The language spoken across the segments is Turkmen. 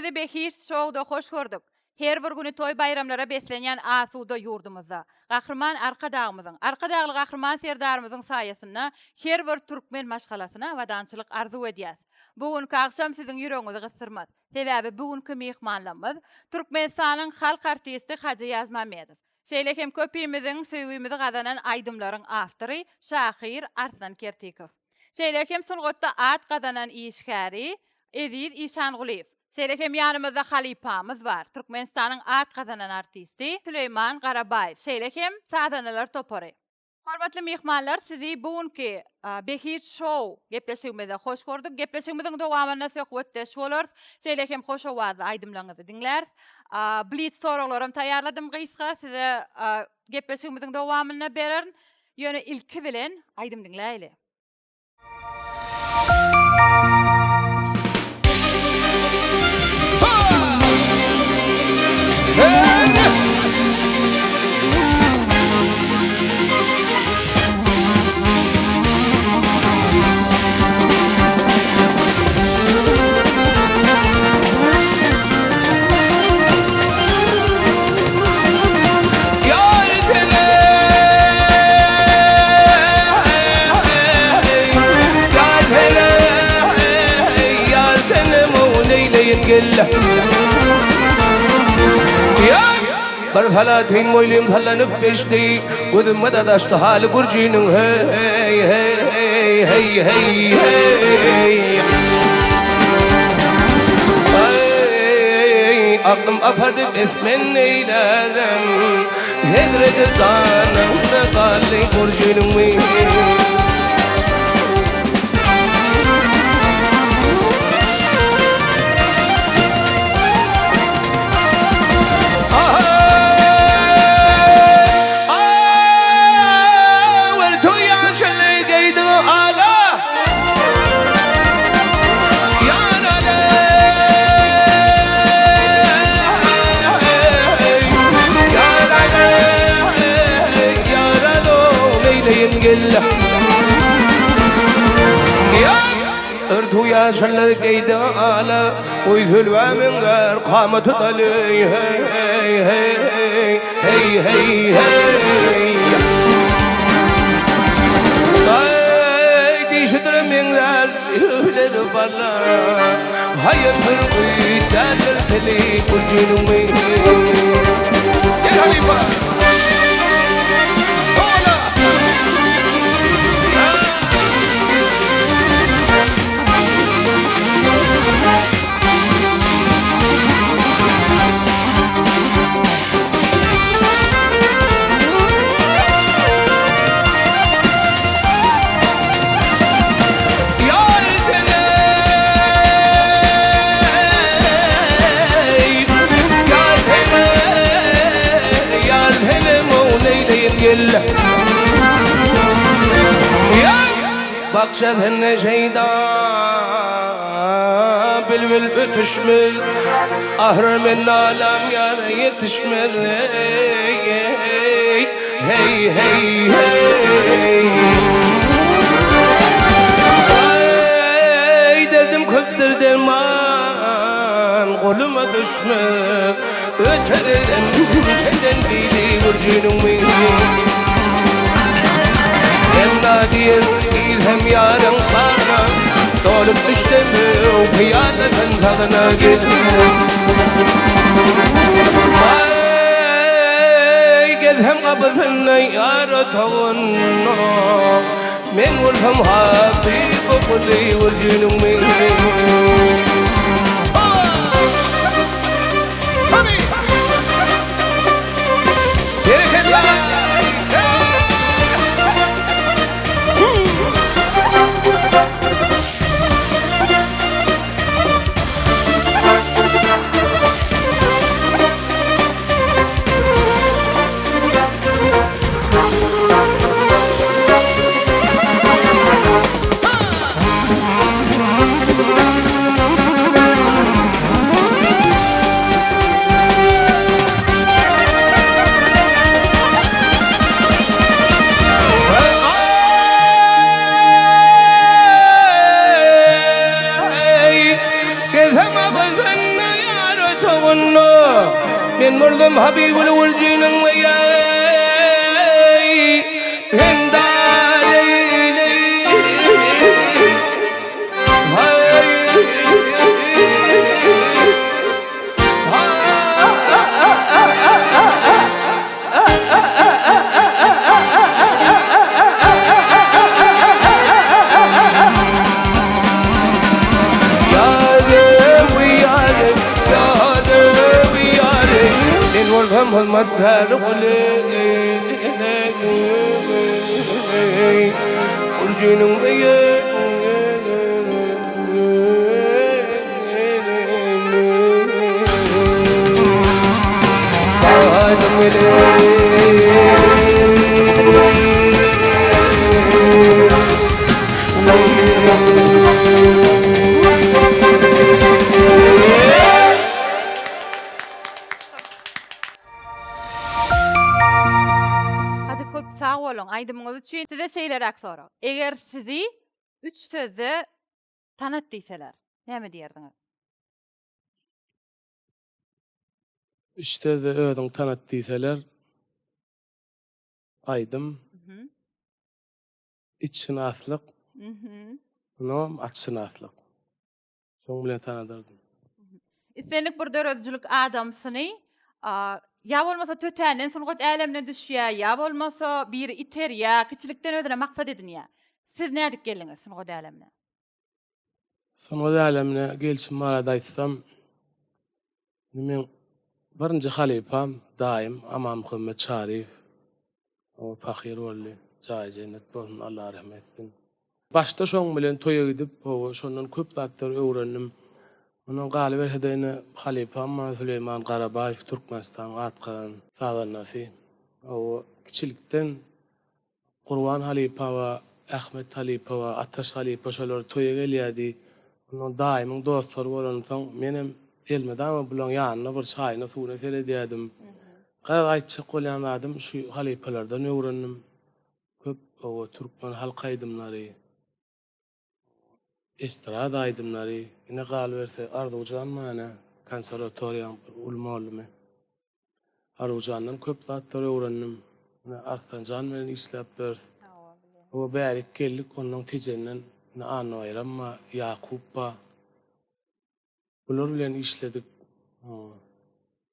Sizi Behişt şouda hoş gördük. Her bir güni toý-baýramlara beslenýän asuda ýurdumyzda, Gahryman Arkadagymyzyň, Arkadagly Gahryman Serdarymyzyň saýasynda her bir türkmen maşgalasyna abadançylyk arzuw edýäs. Bu günki agşam siziň ýüregiňizi gysdyrmaz. Sebäbi bu günki myhmanlarymyz Türkmenistanyň halk artisti Hajy Ýazmämmedow. Şeýle hem köpimiziň söýgimizi gazanan aýdymlaryň awtory, şahyr Arslan Kertikow. Şeýle hem sungatda at gazanan işgäri Eziz Işangulyýew. Şeýle hem ýanymyzda halypamyz bar, Türkmenistanyň at gazanan artisti Süleýman Garabaýew, şeýle hem sazandalar topary. Hormatly myhmanlar, sizi bu günki Behişt Show gepleşigimizde hoş gördük. Gepleşigimiziň dowamynda söhbetdeş bolarys. Şeýle hem hoş owazly aýdymlaryňyzy diňläris. Blitz soraglaram taýýarladym gysga size gepleşigimiziň dowamynda bererin. Ýöne ilki bilen aýdym diňläýli. Bir salatyň boýlym sallanyp geçdi, Gözüme dadaşdy haly gürjiniň hey hey hey hey hey Aý aklym apardy bes men neýlärem Hezreti janymda galdy gürjiniň Ýaşyllar geýdi ala, Oý zülwä meňzär kamaty daly, Heý, heý, heý, heý, heý. Aý, dişidir meňzär hüwleri bala, Haýyrdyr güýdändir tili gürjüniň. Gel halypa! Howala! Bakşa şeyda Bilbil ötüşmez Ahır men alam ýara ýetişmez Hey hey hey hey Aý derdim köpdür derman Goluma düşmez Öterim senden diýdi gürjüniň Hem nadir il hem ýaryň bagna Dolup düşsem pyýada sen sagyna gel Aý gezsem gapysynda ýar otagynda Men bolsam hakyky guly gürjüniň Men bolsam Habibul Gürjiniň we ýeý Henda leý leý Men bolsam hyzmatkär guly Gürjiniň öýi Hajy köp sag boluň aýdymyňyz üçin. Size şeýleräk sorag. Eger sizi üç sözde tanat diýseler, näme diýerdiňiz? Üç sözde özüňi tanat diýseler, aýdym, itşynaslyk, munam atşynaslyk. Şoň bilen tanadardym. Islendik bir döredijilik adamsyny ýa bolmasa tötänden sungat älemine düşýär, ýa bolmasa biri iterýär, kiçilikden özüne maksat edinýär. Siz nädip geldiňiz sungat älemine? Sungat älemine gelşim barada aýtsam, indi meň birinji halypam, daýym Amanmuhammet Çaryýew. O pahyr boldy. Jaýy jennet bolsun, Allah rehmet etsin. Başda şoň bilen toýa gidip, hawa, şondan köp zatlary öwrendim. Ondan galyberse-de ine halypam bar, Süleýman Garabaýew, Türkmenistanyň at gazanan sazandasy. Hawa, kiçilikden Gurban halypa bar, Ahmet halypa bar, Ataş halypa şolar toýa gelýärdi. Ondan daýymyň dostlary bolansoň, menem elmydama bulaň ýanynda bir çaýyna suwuna seredýärdim. Garaz aýtjak bolýan zadym şu halypalardan öwrendim. Köp oba türkmen halk aýdymlary, estrada aýdymlary, ine galyberse Arzuwjan bar ine konserwatoriýaň bir uly mollumy. Arzuwjandan köp zatlar öwrendim. Ine Arslanjan bilen işläp ýörüs. Oba bärik geldik onnoň Tejenden ine Annabaýram bar, Ýakup bar. Bular bilen işledik.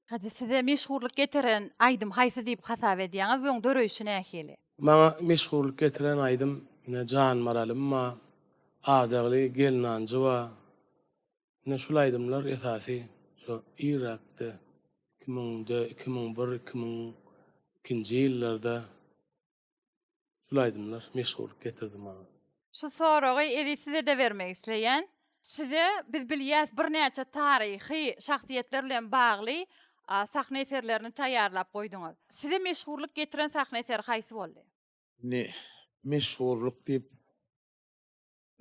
Hajy size meşhurlyk getiren aýdym haýsy diýip hasap edýäňiz we oň döreýşi nähili? Maňa meşhurlyk getiren aýdym ine Jan Maralym ba, Adagly gelnanjy ba. Ine şul aýdymlar esasy şo irräkde 2000-de, 2001, 2002-nji ýyllarda Şul aýdymlar meşhurlyk getirdi maňa. Şu soragy Eziz size-de bermek isleýän. Size biz bilýäs birnäçe taryhy şahsyýetler bilen bagly sahna eserlerini taýýarlap goýduňyz. Size meşhurlyk getiren sahna eseri haýsy boldy? Indi meşhurlyk diýip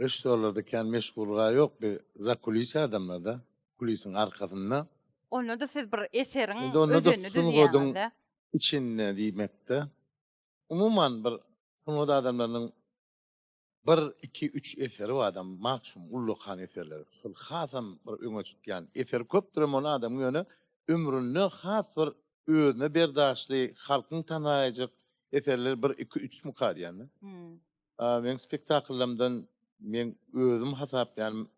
režissýorlarda kän meşhurlyga ýok biz zakulisýe adamlarda kulisiň arkasynda. Onda-da siz bir eseriň Indi onda-da özenini sungatyň düzýäňiz-dä. içinde diýmekde. Umuman bir sungat adamlarynyň bir, iki, üç eseri bar adam maksimum ullakan eserleri. Şol hasam bir öňe çykýan eseri köpdürem ony adamyň ýöne ömründe has bir özüne berdaşly halkyň tanaýjak eserleri bir, iki, üçmüka diýýän-de. Meň spektakllarymdan meň özüm hasaplaýanym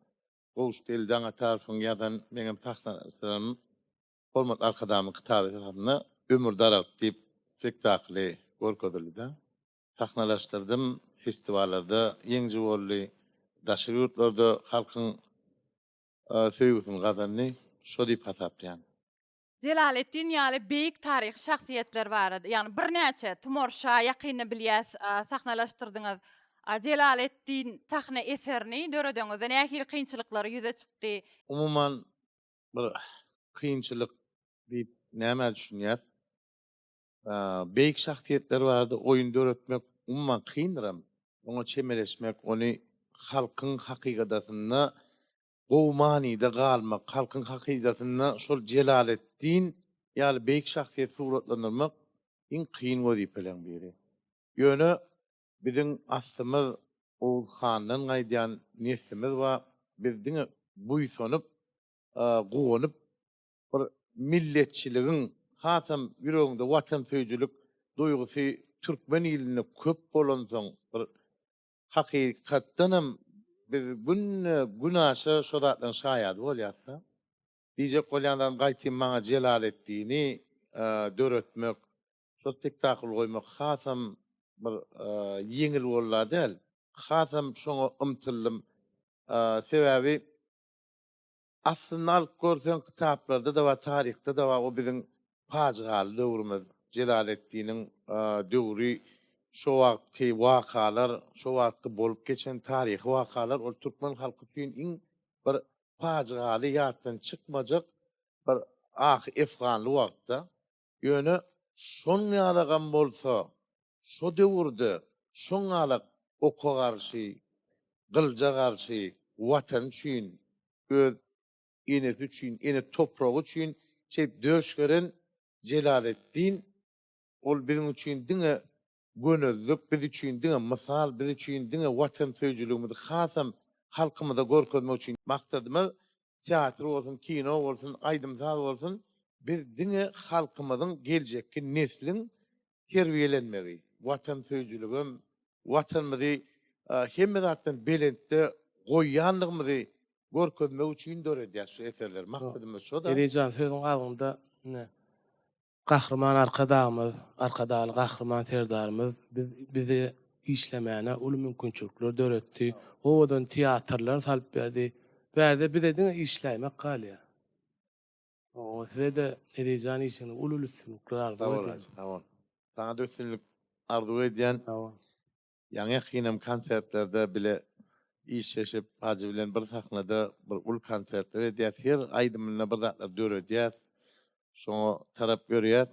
Gowşut Eli Daňatarowyň ýazan meňem sahnalaşdyranym Hormatly Arkadagymyzyň kitaby esasynda Ömür daragt diýip spektakly görkezildi-de. Sahnalaşdyrdym, festiwallarda ýeňiji boldy, daşary ýurtlarda halkyň söýgüsini gazandy. Şo diýip hasaplaýan. Jelaletdin ýaly beýik taryhy şahsyýetler barada, ýagny birnäçe, Tumar şa ýakynda bilýäs, sahnalaşdyrdyňyz. Jelaletdin sahna eserini döredeňizde nähili kynçylyklar ýüze çykdy? Umuman, bir kynçylyk diýip nämä düşünýäs? Beýik şahsyýetler barada oýun döretmek umuman kyndyram. Oňa çemeleşmek, ony halkyň hakykadasynda gowy manyda galmak, halkyň hakydasynda şol Jelaletdin ýaly beýik şahsyýeti suratlandyrmak iň kyn wezipeleriň biri. Ýöne biziň aslymyz Oguz handan gaýdýan neslimiz bar, biz diňe buýsanyp, guwanyp bir. milletçiligiň, hasam ýüregiňde watansöýüjilik duýgusy türkmen ilinde köp bolansoň bir hakykatdanam biz günde günaşa şo zatlaryň şaýady bolýas-da. Diýjek bolýan zadym gaýtym maňa Jelaletdini döretmek, şo spektakl goýmak hasam bir ýeňil bolda däl. Hasam şoňa ymtyldym. Sebäbi aslynda alyp görseň kitaplarda-da bar, taryhda-da bar o biziň pajygaly döwrümiz, Jelaletdiniň döwri, şo wagtky wakalar, şo wagtky bolup geçen taryhy wakalar ol türkmen halky üçin iň bir pajygaly ýatdan çykmajak bir ahy-efganly wagtda. Ýöne şoň ýalagam bolsa, şo döwürde şoň ýalak oka garşy, gylyja garşy, Watan üçin, öz enesi üçin, ene topragy üçin şeýdip döş geren Jelaletdin ol biziň üçin diňe gönezlik, biz üçin diňe mysal, biz üçin diňe watansöýüjiligimizi hasam halkymyza görkezmek üçin. Maksadymyz teatr bolsun, kino bolsun, aýdym-saz bolsun, biz diňe halkymyzyň geljekki nesliň terbiýelenmegi, watansöýüjiligem, Watanymyzy hemme zatdan belentde goýýanlygymyzy görkezmek üçin döredýäs şu eserleri. Maksadymyz şo-da. Eziz jan, sözüň agzynda ine, Gahryman Arkadagymyz, Arkadagly Gahryman Serdarymyz biz bize işlemäne uly mümkinçilikler döretdi. Owadan teatrlar salyp berdi. Bärde bize diňe işläýmek galýar. Oňa size-de Ezizjan işiňde uly üstünlikler arzuw edýän. Sag bol, sag bol. Saňa-da üstünlik arzuw edýän. Sag bol. Ýaňy-ýakynam konsertlerde bile işleşip, Hajy bilen bir sahnada bir uly konsertler edýäs. Her aýdymynda bir zatlar döredýäs. Şoňa tarap ýörýäs.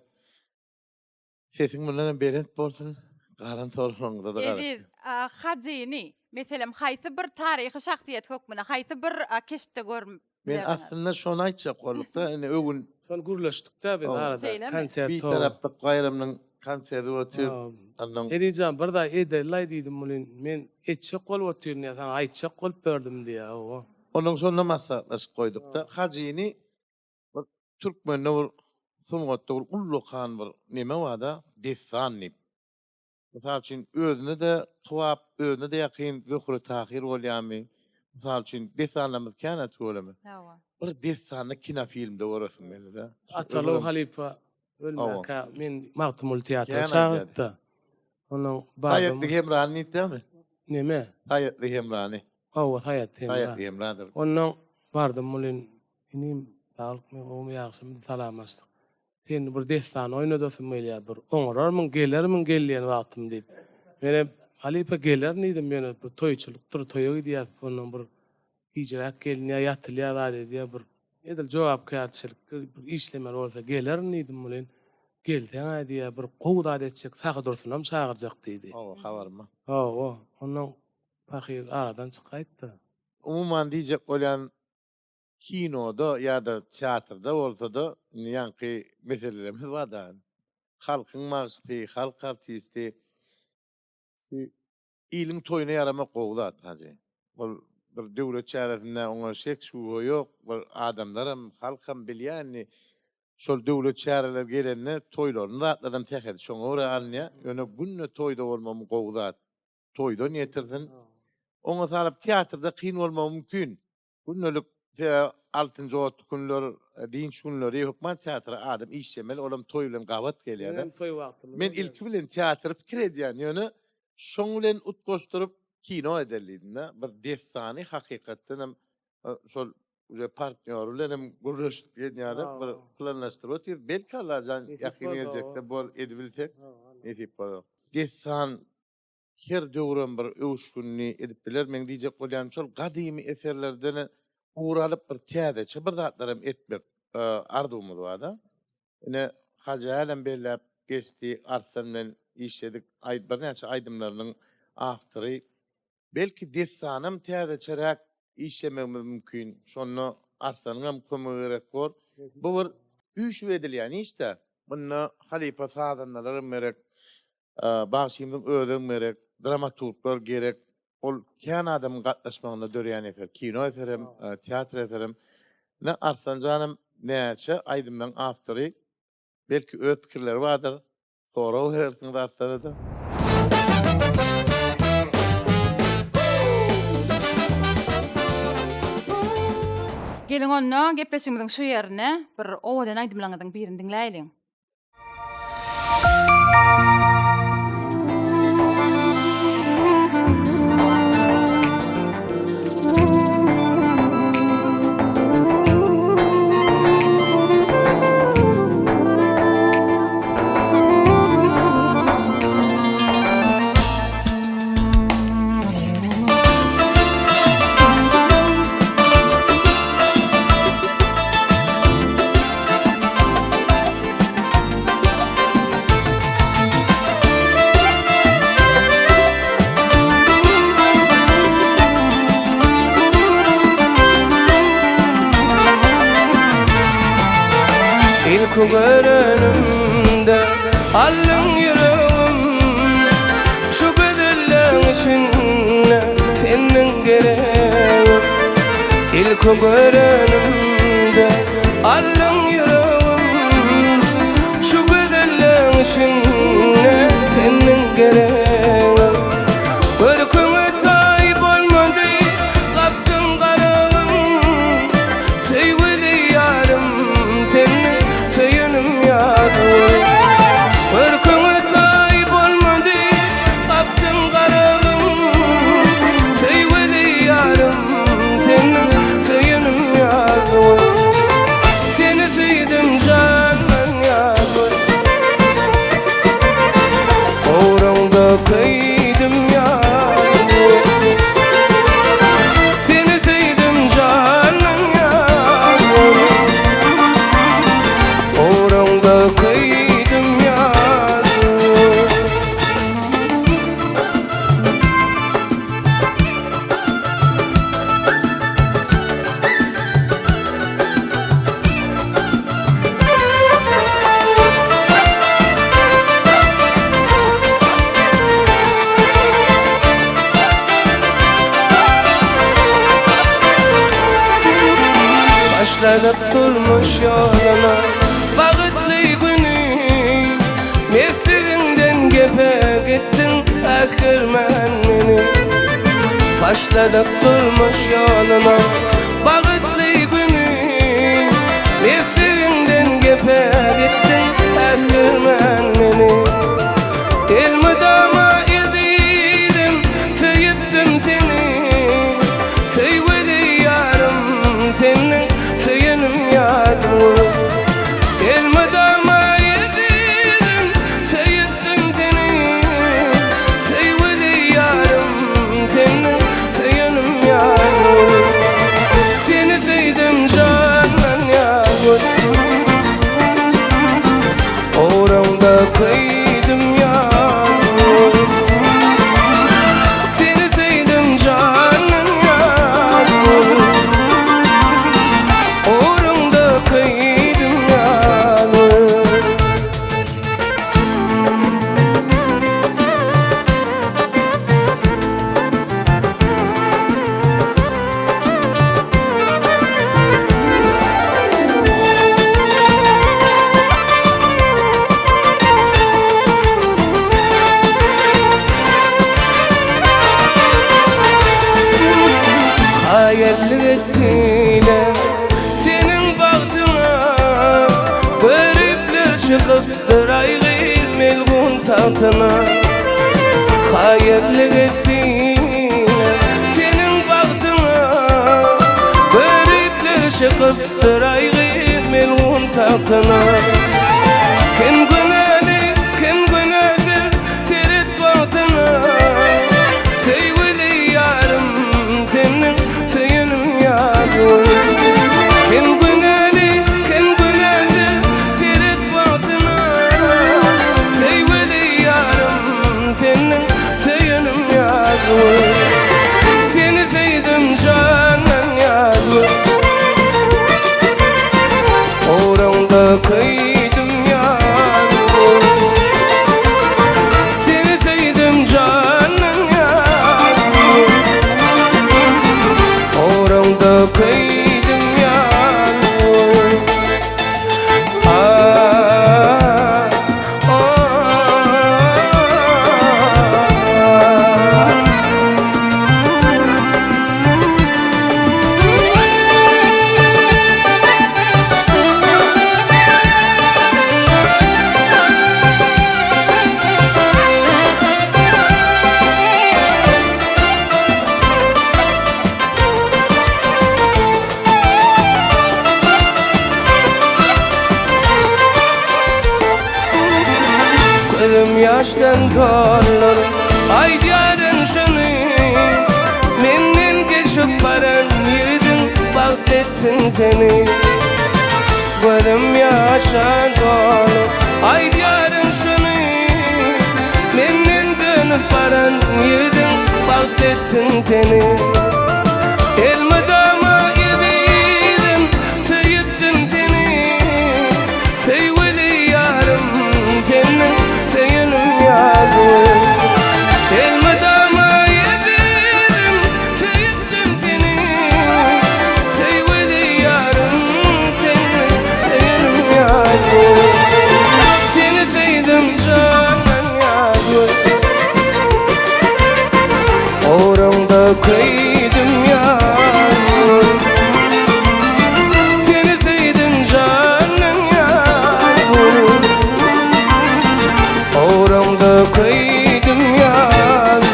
Sesiň mundan hem belent bolsun. Galan soraglaryňyza-da Eziz, garaşýan. Hajyny, meselem, haýsy bir taryhy şahsyýet hökmünde, haýsy bir keşpde görüp Men bilerdiňiz? aslynda şony aýtjak bolduk-da, indi öwün. Şony gürleşdik-dä biz arada, Şeýlemi? konsert Bitaraplyk baýramynyň konserti otyr. Onnoň. Ezizjan, bir zat edeli-laý diýdim welin, men etjek bolup otyryn diýýär, saňa aýtjak bolup berdim diýýär, hawa. Onnoň şonda maslahatlaşyp goýduk-da, Hajyny bir türkmende bir sungatda bir ullakan bir neme bar-da, dessan diýip. Mysal üçin, özüne-de kybap, özüne-de ýakyn Zöhre-Tahyr bolýarmy? Mysal üçin, dessanlarymyz kän-ä tüweleme. Hawa. Bir dessany kinofilmde göresiň geldi-de. Atalow halypa ölmänkä men Magtymguly teatryna Kän aýdýardy. çagyrtdy. Ondan bardym. Saýatly Hemrany diýipdämi? Neme? Saýatly Hemrany. Hawa, Saýatly Hemra. Saýatly Hemradyr. Ondan bardym welin, inim, saglykmy, gowumy, ýagşymy diýip salamlaşdyk. Seni bir dessan oýnadasym gelýär, bir oňararmyň, gelermiň gel diýen wagtym diýip. Menem, halypa gelerin diýdim, ýöne bir toýçulykdyr, toýa gidýäs, ondan bir gijiräk gelinýär, ýatylýar, zat edýär, bir edil jogapkärçilikli bir işlemeli bolsa gelerin diýdim welin, gelseň-ä diýýär, bir gowy zat etjek, Sahy Dursunam çagyrjak diýdi. Hawa, habarym bar. Hawa, ondan pahyr aradan çykaýtdy. Umuman diýjek bolýan Kinoda ýa-da teatrda bolsa-da indi ýaňky meselelerimiz bar-da. Halkyň bagşysy, halk artisti şu iliň toýuna ýaramak gowy zat hajy. Ol bir döwlet çäresinde oňa şek-şübhe ýok. Bir adamlaram, halkam bilýär indi şol döwlet çäreleri gelende toýlaryny zatlaram sähedi şoňa görä alynýar. Ýöne günde toýda bolmagam gowy zat. Toýdan ýetirsin. Oňa salyp teatrda kyn bolmagy mümkin. Gündelik sebäbi altynjy otly günler, dynç günleri hökman teatra adam işlemeli, olam toý bilen gabat gelýär-de. Menem toý wagtymyz Men ilki bilen teatry pikir edýän, ýöne şoň bilen utgaşdyryp kino edeli diýdim-de. Bir dessany hakykatdan hem şol uje partnýory bilen hem gürleşip diýen ýaly bir planlaşdyryp otyrys. Belki Allajan ýakyn geljekde bor edibilsek nesip bolar. Dessan her döwrem bir öwüşginli edip biler. Meň diýjek bolýanym şol gadymy eserlerden ugur alyp bir täzeçe bir zatlaram etmek arzuwymyz barda. Ine Hajy Älem belläp geçdi, Arslan bilen işledik, birnäçe aýdymlarynyň awtory. Belki dessanam täzeçeräk işlemegimiz mümkin. Şonda Arslanyňam kömegi gerek bor. Bu bir üýşüp edilýän iş-dä. Munda halypa sazandalaram gerek. Bagşymyzyň özem gerek, dramaturglar gerek. Ol kän adamyň gatnaşmagynda döreýän eser. Kino eserem, teatr eserem. Ine, Arslan janam. Näçe aýdymlaryň awtory belki öz pikirleri bardyr. Sorag berersiňiz Arslana-da. Geliň onda gepleşigimiziň şu ýerinde bir owadan aýdymlaryňyzyň birini diňläýeliň. Ilki görenimde aldyň ýüregim Şu gözelleň içinde seniň geregim Ilki görenimde aldyň ýüregim Şu gözelleň içinde seniň geregim Görküňe taý bolmady gapdyň garagym Söýgüli ýarym seni söýenim ýarym Görküňe taý bolmady gapdyň garagym Söýgüli ýarym seni söýenim ýarym Seni söýdüm jandan ýarym Gowraňda köýdüm ýarym Seni söýdüm jandan ýarym Gowraňda köýdüm ýarym. Başladyk durmuş ýoluna Bagtly güni Mesligiňden gepe gitdiň Äsgermän meni Başladyk durmuş ýoluna Bagtly güni Mesligiňden gepe gitdiň Äsgermän meni Elmydama ezizim Söýüpdim seni Söýgüli ýarym Seniň söýenim ýarym Elmydama ezizim Söýüpdim seni Söýgüli ýarym Seniň söýenim ýarym Seni söýdüm jandan ýarym Owraňda köýdüm ýarym Seni söýdüm jandan ýarym Owraňda köýdüm ýarym. Haýallyk etdiler seniň bagtyňa Göripler çykypdyr aý gyz melgun tagtyna Haýallyk etdiler seniň bagtyňa Göripler çykypdyr aý gyz melgun tagtyna Kim günäli, kim günäsiz seret bagtyna Söýgüli ýarym seniň söýenim ýarym Kim günäli, kim günäsiz seret bagtyna Söýgüli ýarym seniň söýenim ýarym Seni söýdüm jandan ýarym Owraňda köýdüm ýarym Seni söýdüm jandan ýarym Owraňda köýdüm ýarym. Gözüm ýaşdan doldur. Aýdýaryn şuny, Menden geçip baran ýigidiň bagt etsin seni. Gözüm ýaşa dolup. Aýdýaryn şuny, Menden dönüp baran ýigidiň bagt etsin seni. Elmydama ezizim söýüpdim seni. Söýgüli ýarym seniň söýenim ýaly. Elmydama ezizim söýüpdim seni. Söýgüli ýarym seniň söýenim ýaly. Seni söýdüm jandan ýaly. Ugrunda köýdüm ýaly. Seni söýdüm jandan ýaly. Ugrunda köýdüm ýaly.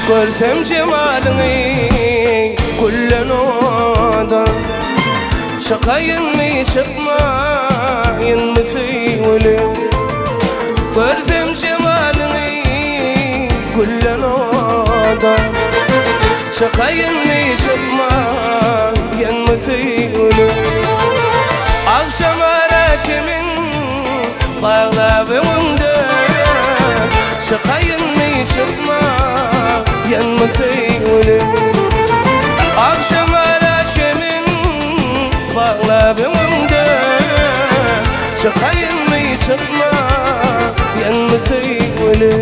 Görsem jemalyňy güllen oda Çykaýynmy çykmaýynmy söýgüli Görsem jemalyňy güllen oda Çykaýynmy çykmaýynmy söýgüli Agşam ara şemin baglap öňüňde Çykaýynmy çykmaýynmy söýgüli Agşam ara şemin baglap öňüňde Çykaýynmy çykmaýynmy söýgüli.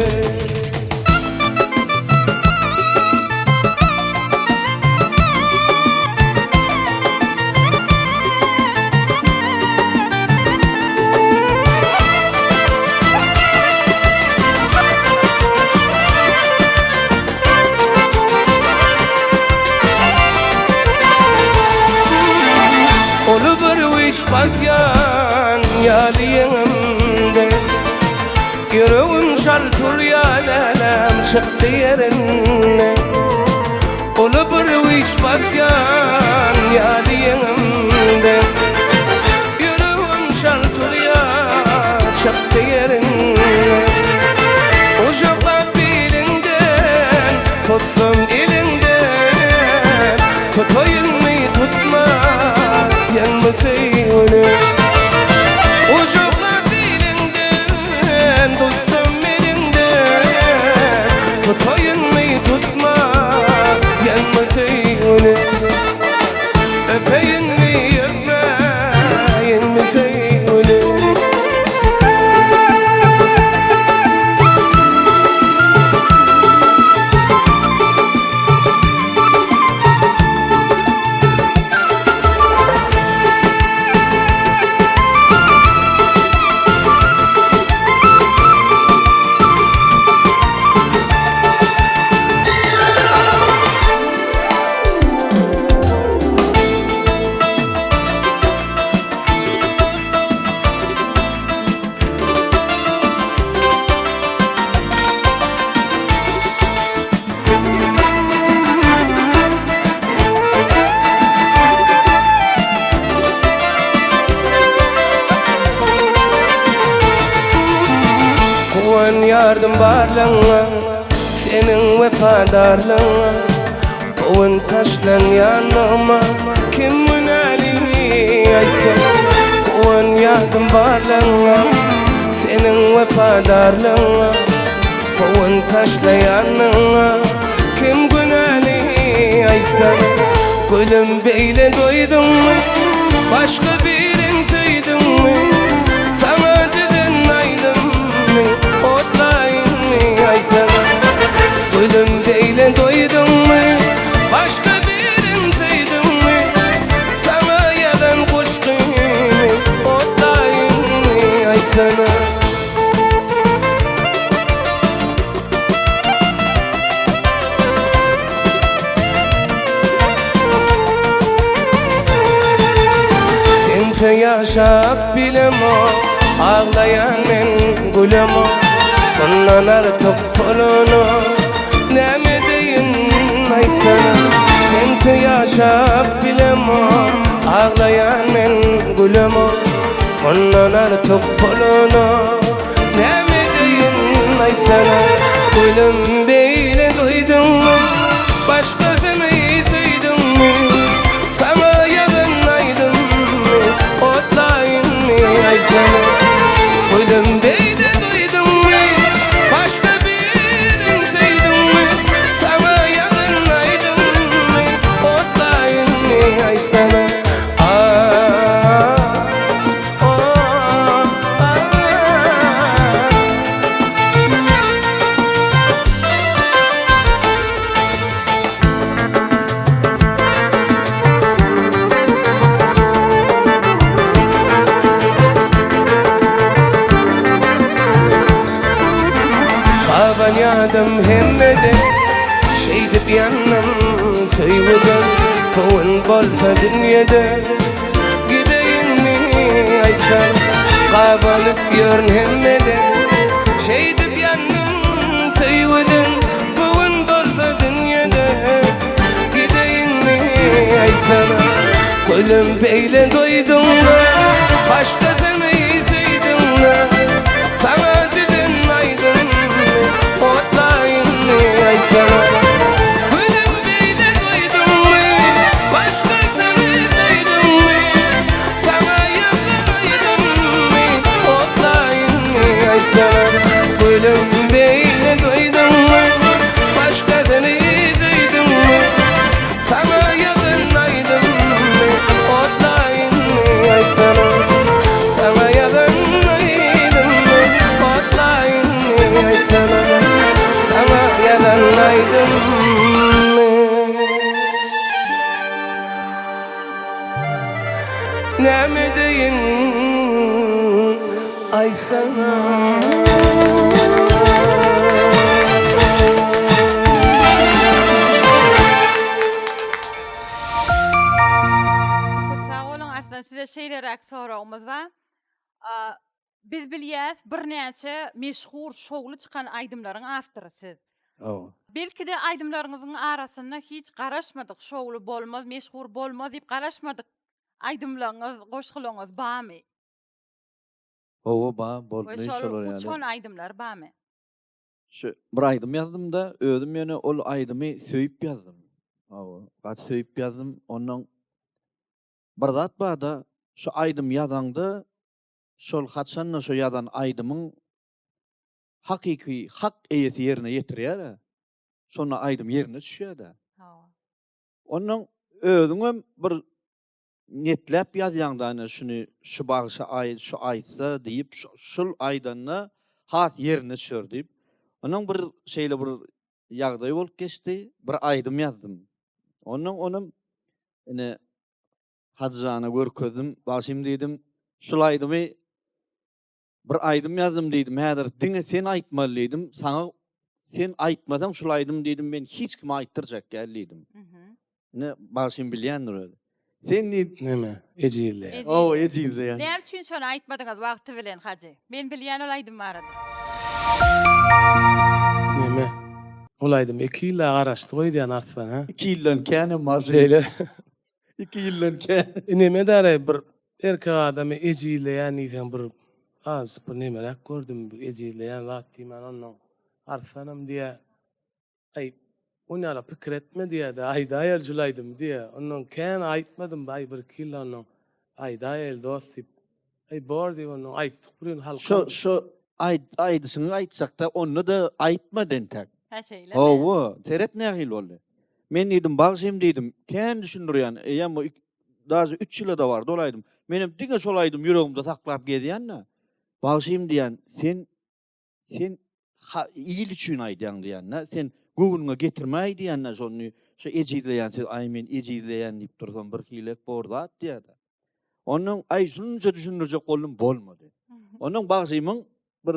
Uly bir wiş basýan ýaly ýeňimde Ýüregim şal turýar älem çykdy ýerinden Uly bir wiş basýan ýaly ýeňimde Ýüregim şal turýar çykdy ýerinden Gujaklap biliňden tutsam eliňden Tutaýynmy tutmaýynmy söýgüli Gujaklap biliňden tutsam eliňden Tutaýynmy tutmaýynmy söýgüli Öpeýinmi öpmäýinmi söýgüli. Guwanýardym barlygyňa, seniň wepadarlygyňa, Bu gün taşlan ýanlygyma kim günäli aýtsa. Guwanýardym barlygyňa, seniň wepadarlygyňa, Bu gün taşlaýanlygyňa kim günäli aýtsa. Gülüm beýle doýduňmy, başga birin söýdüňmi, Saňa düzen aýdymmy otlaýynmy aýtsana. Gülüm beýle doýduňmy, başga birin söýdüňmi, Saňa ýazan goşgymy otlaýynmy aýtsana. Sensiz ýaşap bilemok, aglaýan men gülemok, Mundan artyk bolanok. Aýtsana Sensiz ýaşap bilemok Aglaýan men gülemok Mundan artyk bolanok Näme edeýin aýtsana Gülüm beýle duýduňmy Başgasyny söýdüňmi Saňa ýazan aýdymmy Otlaýynmy aýtsana Gülüm beýle duýduňmy Başga birin söýdüňmi Saňa ýazan aýdymmy Otlaýynmy aýtsana Ah oh ah. Gabanýadym hemmeden Şeýdip ýandym söýgüden Göwün bolsa dünýede Gideýinmi aýtsam Gabanyp ýörün hemmeden Şeýdip ýandym söýgüden Göwün bolsa dünýede Gideýinmi aýtsana Gülüm beýle doýduňmy Başgasyny söýdüňmi Saňa düzen aýdymmy Otlaýynmy aýtsana Gülüm beýle doýduňmy Başgasyny söýdüňmi Saňa ýazan aýdymmy Otlaýynmy aýtsana Gülüm beýle doýduňmy Başgasyny söýdüňmi Saňa ýazan aýdymmy Otlaýynmy aýtsana Saňa ýazan aýdymmy Otlaýynmy aýtsana Saňa ýazan aýdymmy Näme edeýin aýtsana. Köp sag boluň Arslan size şeýleräk soragymyz bar. Biz bilýäs birnäçe meşhur şowly çykan aýdymlaryň awtory siz. Hawa. Belki-de aýdymlaryňyzyň arasynda hiç garaşmadyk şowly bolmaz meşhur bolmaz diýip garaşmadyk aýdymlaryňyz goşgularyňyz barmy? Hawa bar boldy We şol şolar ýaly. uçan aýdymlar barmy? Şu bir aýdym ýazdym-da özüm ýöne ol aýdymy söýüp ýazdym. Hawa gaty söýüp ýazdym ondan bir zat barda şu aýdym ýazaňda şol haçanda şo ýazan aýdymyň hakyky hak eýesi ýerine ýetirýär-ä, şonda aýdym ýerine düşýär-dä. Hawa. Ondan özüňem bir netläp ýazýaň-da ine şuny şu bagşy aý şu aýtsa diýip şul aýdanda has ýerine düşer diýip. Ondan bir şeýle bir ýagdaý bolup geçdi, bir aýdym ýazdym. Ondan onam ine Hajyjana görkezdim, bagşym diýdim, şul aýdymy bir aýdym ýazdym diýdim, häzir diňe sen aýtmaly diýdim, saňa sen aýtmasaň şul aýdym diýdim, men hiç kime aýtdyrjak däl diýdim. Ine, bagşym bilýändir özi. Sen diýdi. Neme, ejizleýän. Hawa, ejizleýän. Näme üçin şony aýtmadyňyz wagty bilen, Hajy? Men bilýän ol aýdym barada. Neme? Ol aýdym iki ýyl-a garaşdyk öýdýän Arslan, hä? Iki ýyldan känem bagşym. Şeýle. Iki ýyldan kän. Neme däl-eý bir erkek adamy ejizleýän diýseň bir azajyk bir nemeräk gördüm bir ejizleýän zat diýmän onnoň Arslanam diýýä aý onýala pikir etme diýýä-de aýdaýaly şul aýdymy diýýä onnoň kän aýtmadym aý bir iki ýyldan onnoň aýdaýaly dost diýip aý bor diýip onnoň aýtdyk bir gün halkam Şo şo aýt aýdyşyňy aýtjakda onda-da aýtmady entäk. Hä şeýlemi? Hawa, seret nähili boldy. Men diýdim, bagşym diýdim, kän düşündirýän, eýýäm bu daže üç ýyla-da bardy ol aýdym. Menem diňe şol aýdymy ýüregimde saklap gezýän-de. Bagşym diýýän, sen sen il üçin aýdýaň diýýän-de, sen göwnüňe getirmäý diýýän-de şony, şu ejizleýän söz, aý men ejizleýän diýip dursam bir hilek bor zat diýýär-de. Ondan aý şunça düşündirjek boldum, bolmady. Ondan bagşymyň bir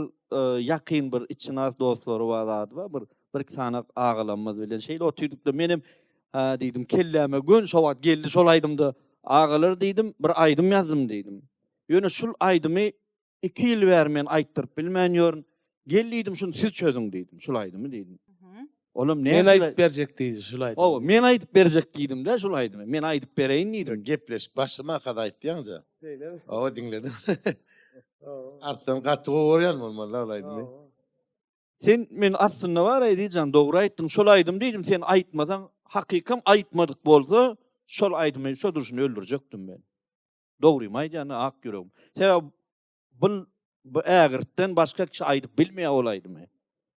ýakyn bir içinas dostlary bar zady bar, bir bir-iki sany agalarymyz bilen şeýle otyrdyk-da, menem hä diýdim, kelläme göni şo wagt geldi şol aýdymda, agalar diýdim, bir aýdym ýazdym diýdim. Ýöne şul aýdymy iki ýyl bäri men aýtdyryp bilmän ýörün. Gel diýdim, şuny siz çözüň diýdim, şul aýdymy diýdim. Olam Men nähili aýdyp berjek diýdi şul aýdymy. Hawa, men aýdyp berjek diýdim-de şul aýdymy. Men aýdyp bereýin diýdim. Gepleşik başlamaka-da aýtýaňja. Şeýlemi? Hawa, diňledim. Hawa. Artdan gaty gowy görýän bolmaly-da ol aýdymy. Hawa. Sen men aslynda bar Eziz jan dogry aýtdyň şol aýdym diýdim sen aýtmasaň hakykam aýtmadyk bolsa şol aýdymy şo durşuna öldürjekdim men. Dogrymy aýdýan ak ýüregim. Sebäbi bul bu ägirtden başga kişi aýdyp bilmeýär ol aýdymy.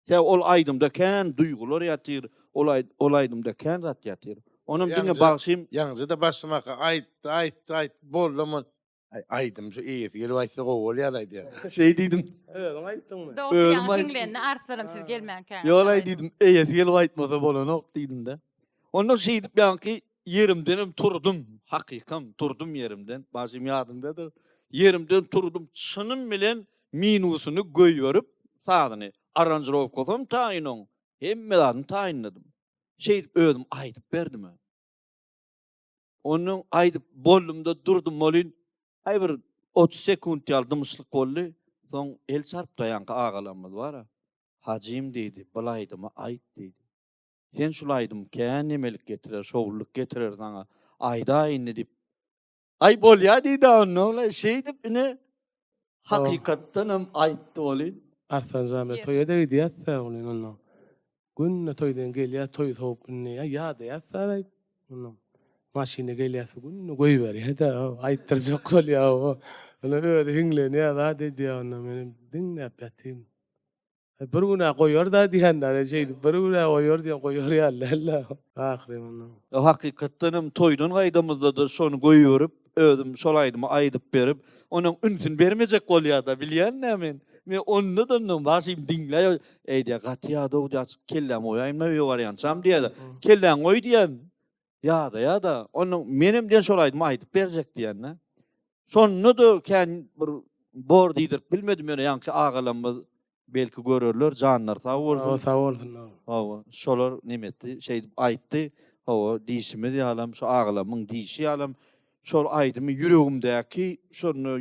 Sebäbi ol aýdymda kän duýgular ýatyr, ol ol aýdymda kän zat ýatyr. Onam diňe bagşym Ýaňja-da başlamaka aýtdy aýtdy aýtdy boldy Aý aýdym şu eýesi gelip aýtsa gowy bolýar aýdýar. Şeý diýdim. Özüň aýtdyňmy? Dogry Özüm ýaňy aýtdym. diňlendi Arslanym siz gelmänkäňiz. Ýol aý diýdim, eýesi gelip aýtmasa bolanok diýdim-de. Onda şeýdip ýaňky ýerimdenem turdum, hakykam turdum ýerimden, başym ýadyňdadyr. Ýerimden turdum, çynym bilen minusyny goýberip sazyny, aranžirowkasam taýyn oň, hemme zadyny taýynladym. Şeýdip özüm aýdyp berdim. Ondan aýdyp boldum-da durdum welin, aý bir 30 sekunt ýaly dymyşlyk boldy. Soň el çarpdy ýaňky agalarymyz bar-a. Hajym diýdi, bul aýdymy aýt diýdi. Sen şul aýdym kän nemelik getirer, şowlulyk getirer saňa. Aýdaý indi diýip. Aý bolýa diýdi onda ol. Şeýdip ine hakykatdanam aýtdy welin. Arslan jan bilen toýa-da gidýäs-dä welin onda. Günde toýdan gelýär, toý sowup indi ýa ýadaýas-da ondan. Maşynda gelýäs, günde goýberýär-de, aýtdyrjak bolýar o. Onda özi hiňlenýär, zat edýär onda menem diňläp ýatyryn. Bir gün-ä goýar-da diýenler, şeýdip bir gün-ä goýar diýen, goýar ýaly däl-de. Ahyry onda. Hakykatdan hem toýdan gaýdamyzda-da şony goýberip, özüm şol aýdymy aýdyp berip, onuň ünsüni bermejek bolýar-da, bilýän-dä men. Men onda-da ondan başym diňläý, eý diýýär, gaty ýadaw diýýär, açyk kellämi goýaýyn-da öýe barýançam diýýär. Kelläňi goý diýýän. Ýadaýar-da. Ondan menem diýen şol aýdymy aýdyp berjek diýen-de. Şonda-da kän bir bor diýdirip bilmedim, ýöne ýaňky agalarymyz belki görerler, janlary sag bolsun. Hawa, sag bolsunlar. Hawa, şolar neme etdi, şeýdip aýtdy. Hawa, diýşimiz ýalam, şu agalarymyň diýşi ýalam, şol aýdymy ýüregimdäki şonda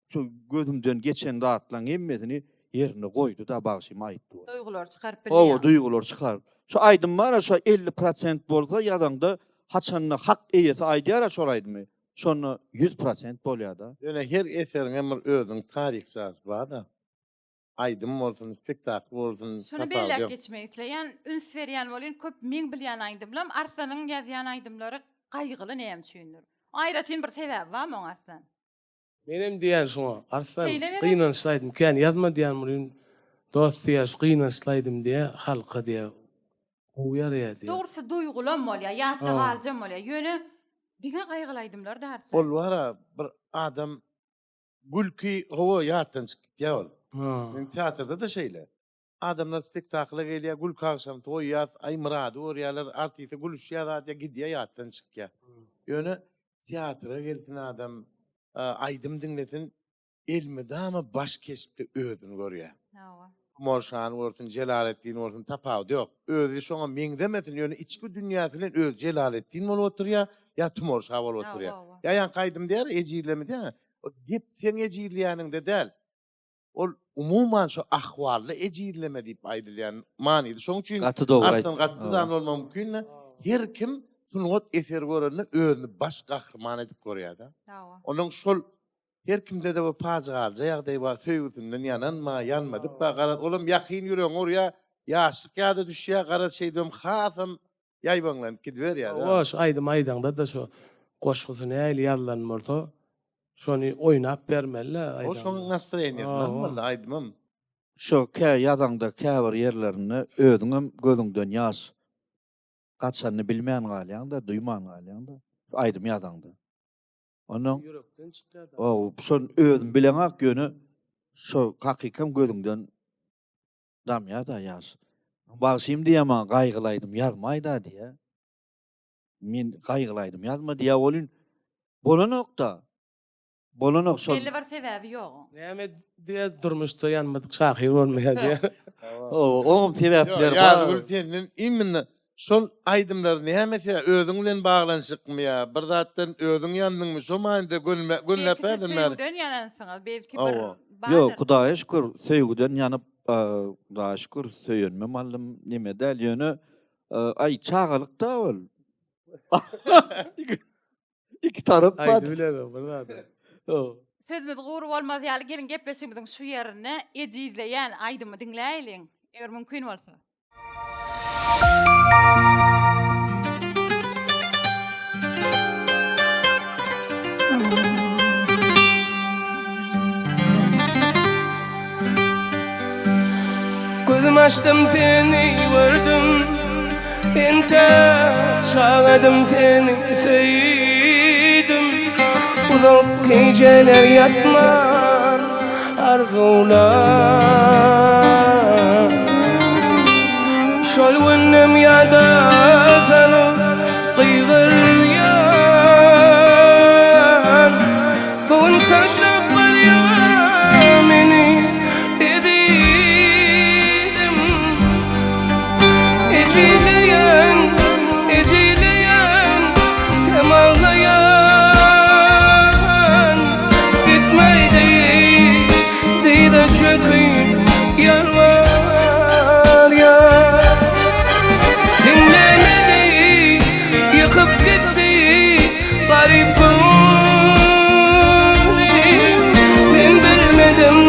şu gözümden geçen zatlaryň hemmesini ýerinde goýdy-da bagşym aýtdy. Duýgulary çykaryp bilýär. Hawa, duýgulary çykaryp. Şu aýdym bar-a, şo 50 prosent bolsa ýazaňda haçanda hak eýesi aýdýar-a şol aýdymy. Şonda 100 prosent bolýar-da. Ýöne her eseriň hem bir özüniň taryhçasy bar-da. Aýdym bolsun, spektakl bolsun, Şuny tapawudy belläp ýok. geçmek isleýän, üns berýän bolyn, köp meň bilýän aýdymlam Arslanyň ýazýan aýdymlary gaýgyly näme üçindir? Aýratyn bir sebäbi barmy oň Arslan? Menem diýýän şuňa, Arslan, Şeýle gerek? gynançly aýdym kän ýazma diýýän muny dost diýýär, şu gynançly aýdym diýýär, halka diýýär, gowy ýaraýar diýýär. Dogrusy duýgulam bolýar, ýatda Hawa. galyjam bolýar. Ýöne diňe gaýgyly aýdymlar-da Arslan. Ol bar-a, bir adam Gülki hawa ýatdan çykyp gitýär ol. Meň teatrda-da şeýle. Adamlar spektakla gelýär, gülki agşamsy goýýas, aý Myrady görýärler, artiste gülüşýär zat ýa gidýär ýatdan çykýar. Ýöne teatra gelsin adam, aýdym diňlesin, elmydama baş keşpde özüni görýär. Hawa. Tumar şany bolsun, Jelaletdin bolsun tapawudy ýok. Özi şoňa meňzemesin, ýöne içki dünýäsi bilen özi Jelaletdin bolup oturýar, ýa Tumar şa bolup oturýar. Ýa ýaňky aýdym diýýär, ejizleme diýýär. Ol gep seň ejizleýäniňde däl. Ol umuman şo ahwalda ejizleme diýip aýdylýan manydy. Şoň üçin Gaty dogry Arslan aýtdyň. gaty dan bolmagy mümkin-de. Her kim sungat eseri görende özüni baş gahryman edip görýär-de. Onuň şol Her kimde-de bir pajygalyja ýagdaý bar, söýgüsinden ýanan bar, ýanmadyk bar, garaz, olam ýakyn ýüregiňi urýar, ýaşlyk ýada düşýär, garaz, şeýdibem hasam ýaýbaňlanyp gidiberýär-dä. Hawa, şu aýdymy aýdaňda-da şu goşgusy nähili ýazylan bolsa, şony oýnap bermeli-dä O aýdaňda. şoň nastroýeniýasyny almaly-da aýdymam. Şo kä ýazaňda käbir ýerlerinde özüňem gözüňden ýaş gaçanyny bilmän galýaň-da, duýman galýaň-da, şu aýdymy ýazaňda. Ondan ýürekden çykýar. Ow, şon özüm bileňak ýöne şo hakykam gözüňden damýar-da ýaş. Bagşym diýýär maňa gaýgyly aýdym ýazmaý-da diýýär. Men gaýgyly aýdym ýazma diýýär welin bolanok-da. Bolanok şol. Belli bir sebäbi ýok. Näme diýýär durmuşda ýanmadyk şahyr bolmaýar diýýär. Ow, oňam sebäpleri bar. Ýazgül senden imенно Şol aýdymlar näme sebäp özüň bilen baglanyşykmy ýa bir zatdan özüň ýandyňmy şo manyda gönüläp Belki siz bärden bäri. söýgüden ýanansyňyz belki bir Hawa. Ýok bardyr. Hudaýa şükür söýgüden ýanyp Hudaýa şükür söýenmem aldym neme däl ýöne. Aý çagalyk-da ol. Iki tarap bar. Aýdy bilemok bir zady. Sözümiz gury bolmaz ýaly geliň gepleşigimiziň şu ýerinde Ejizleýän aýdymy diňläýeliň, eger mümkin bolsa. Gözüm açdym seni gördüm Entek çagadym seni söýdüm Uzak geceler ýatman arzuwlap Şol günem ýada salyp gygyrýan Bu gün taşlap barýar meni ezizim Ejizleýän, ejizleýän hem aglaýan Gitmeýdi dyza çöküp ýalbarýan Diňlemedi, ýykyp gitdi Garyp göwni Men bilmedim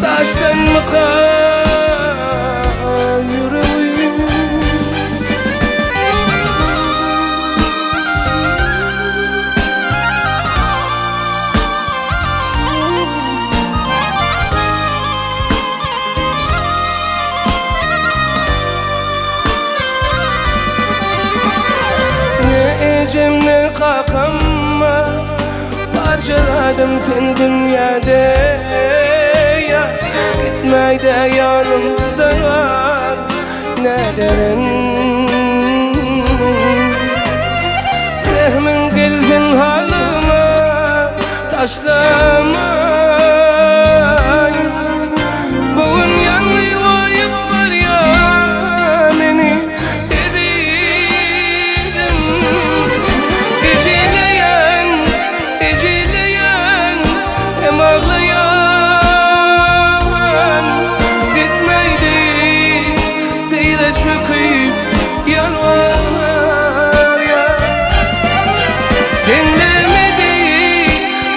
daşdanmyka ýüregim. Ne ejem ne kakama Parçaladım sen dünýäde ýa Gitmäýde ýanymdan näderin Rehmiň gelsin halyma Taşlamaý Bu gün ýalňyz goýup barýar meni ezizim Ejizleýän, ejizleýän hem aglaýan Gitmeýdi dyza çöküp ýalbarýan Diňlemedi,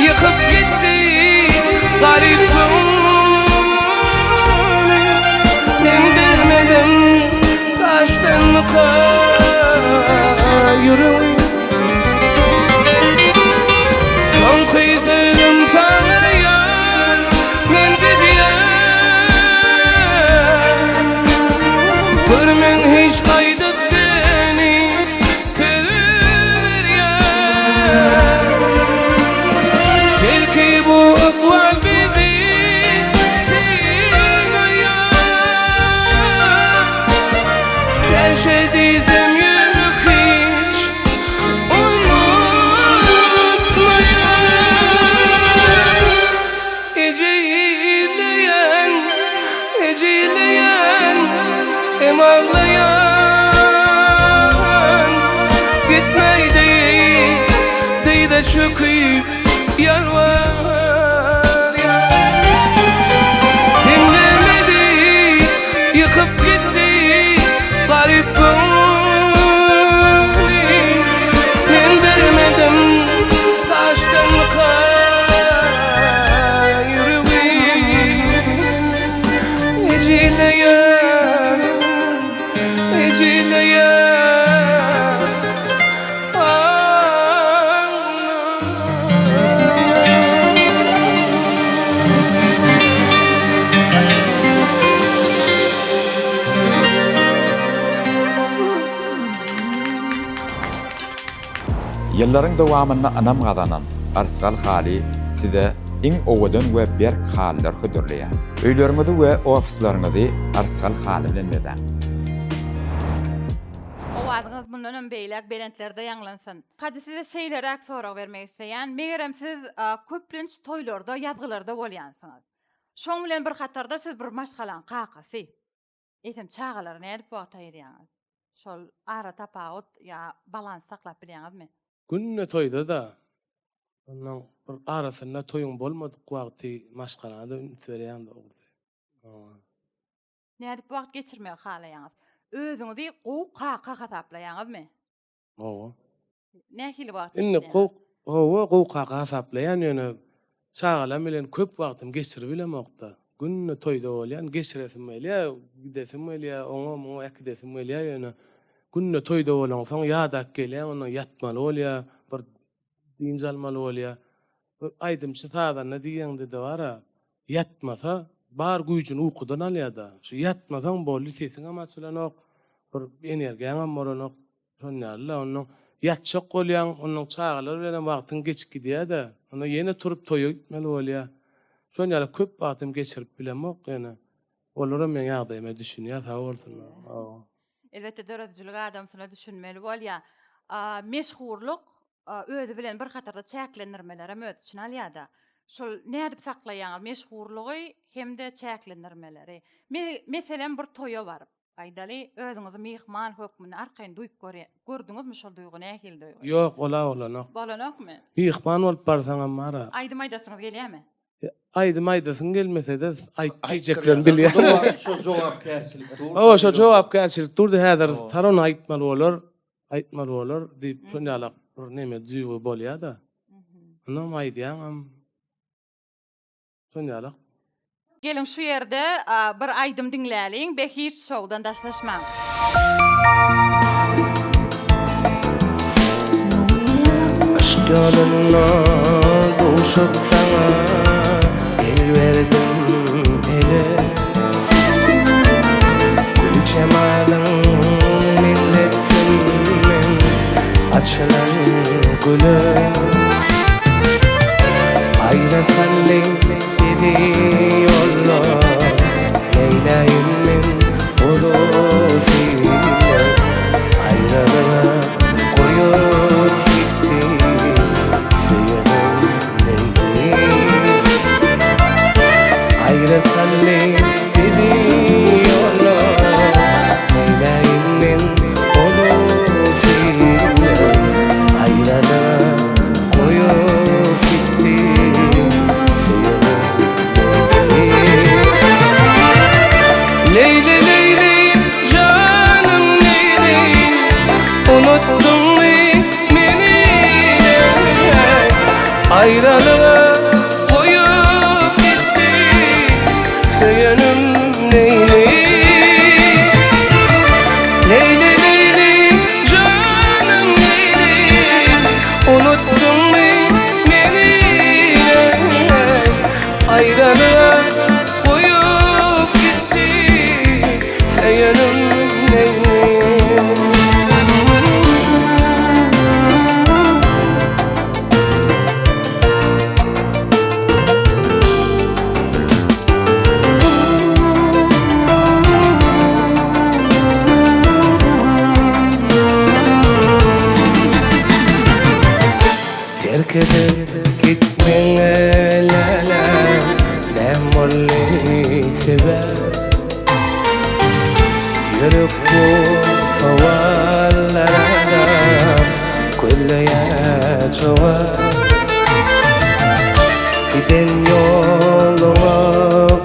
ýykyp gitdi garyp göwni Men bilmedim daşdanmyka ýüregim Soňky sözüm saňa ýar, men gidýän Görmen hiç gaýdyp seni Söz berýän Belki bu ykbal bizi synaýar Täşe diýsem ýürek hiç unutmaýar Ejizleýän, ejizleýän, hem aglaýan Gitmeýdi, dyza çöküp ýalbarýan Diňlemedi, ýykyp gitdi garyp göwni Men bilmedim daşdanmyka ýüregim Ejizleýär, ejizleýär Ýyllaryň dowamynda ynam gazanan Yrsgal haly size iň owadan we berk halylar hödürleýär. Öýleriňizi we ofisleriňizi Yrsgal haly bilen bezäň! Owazyňyz mundanam beýläk belentlerde ýaňlansyn. Hajy size şeýleräk sorag bermek isleýän, megerem siz köplenç toýlarda, ýazgylarda bolýansyňyz. Şoň bilen bir hatarda siz bir maşgalaň kakasy. Eýsem çagalara nädip wagt aýyrýaňyz? Şol ara tapawut ýa balans saklap bilýäňizmi? Günde toýda-da, onnoň bir arasynda toýuň bolmadyk wagty maşgalada üns berýän dogrusy. Nädip wagt geçirmegi halaýaňyz? Özüňizi gowy kaka hasaplaýaňyzmy? Hawa. Nähili wagt Indi gowy, hawa, gowy kaka hasaplaýan, ýöne çagalam bilen köp wagtym geçirip bilemok-da. Günde toýda bolýan, geçiresim gelýär, gidesim gelýär, oňa-muňa äkidesim gelýär, ýöne günde toýda bolaňsoň ýadap gelýäň, ondan ýatmaly bolýar, bir dynç almaly bolýar. Bir aýdymçy sazanda diýeňde-de bar-a, ýatmasa, bar güýjüni ukudan alýar-da. Şu ýatmasaň boldy, sesiňem açylanok, bir energiýaňam bolanok. Şon ýaly-la, onnoň ýatjak bolýaň, onnoň çagalar bilenem wagtyň geçip gidýär-de, onda ýene turup toýa gitmeli bolýar. Şon ýaly köp wagtym geçirip bilemok ýöne. Olaram meň ýagdaýyma düşünýär, sag bolsunlar. Hawa. Elbetde döredijilik adamsyna düşünmeli bolýar. Meşhurlyk özi bilen bir hatarda çäklendirmelerem öz içine alýar-da. Şol nädip saklaýaňyz meşhurlygy hem-de çäklendirmeleri? Meselem bir toýa baryp. Aýdaly, özüňizi myhman hökmünde arkaýyn duýup görýä, gördüňizmi şol duýgy nähili duýgy? Ýok, ol-a bolanok. Bolanokmy? Myhman bolup barsaňam bar-a. Aýdym aýdasyňyz gelýärmi? Aýdym aýdasyň gelmese-de, aýt diýjeklerini bilýän. Şo jogapkärçilik dur. Hawa, şo jogapkärçilik durdy, häzir sarony aýtmaly bolar, aýtmaly bolar diýip, şon ýalak bir neme duýgy bolýa-da. Onam aýdýaňam. Şon ýalak. Geliň şu ýerde bir aýdym diňläliň Behişt şowdan daşlaşmaň. Yşk ýolunda duşup saňa el berdim ele Gül jemalyň meňzetdim men açylan güle. Aýra saldy bizi ýolda Neýläýin men ulusy Aýralyga goýup gitdi Söýenim Leýli Aýra saldy bizi ýolda Neýläýin men ulusy Aýralyga Goýup gitdi söýenim Leýli. Leýli Leýli janym Leýli Unutdyňmy meni Aýralyga goýup gitdi söýenim Leýli. Leýli Leýli janym Leýli Unutdyňmy meni Aýralyga goýup gitdi Söýenim Leýli. Terk edip gitmeňe läläm Näm boldy sebäp Ýürek bu sowallara-da Gözleýär jogap Giden ýoluňa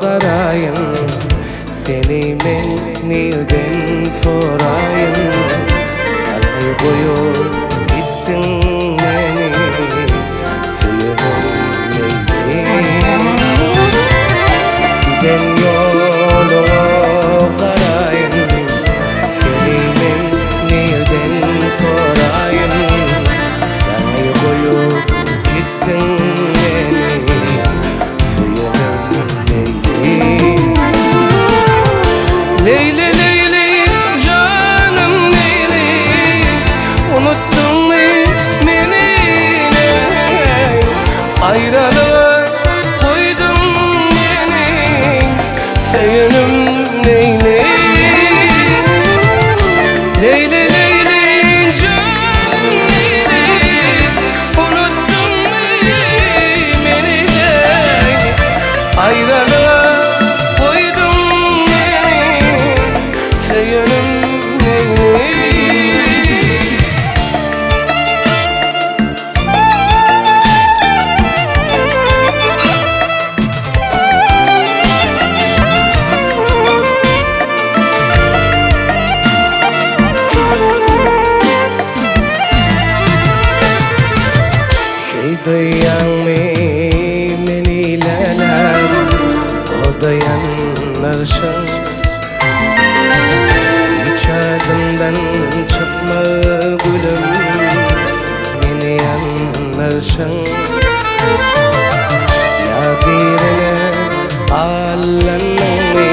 garaýyn Seni men nirden soraýyn Ýalňyz goýup gitdiň meni Söýenim Leýli Giden ýoluňa garaýyn Seni men nirden soraýyn Ýalňyz goýup gitdiň meni Söýenim Leýli Leýli Leýli janym Leýli Unutdyňmy meni leý Aýralyga goýduň meni Söýenim Leýli Leýli Leýli janym Leýli Unutdyňmy meni leý Aýralyga. Oda ýanarşyň Hiç ýadymdan çykma gülüm Meni ýanarşyň Ýa birine allandyňmy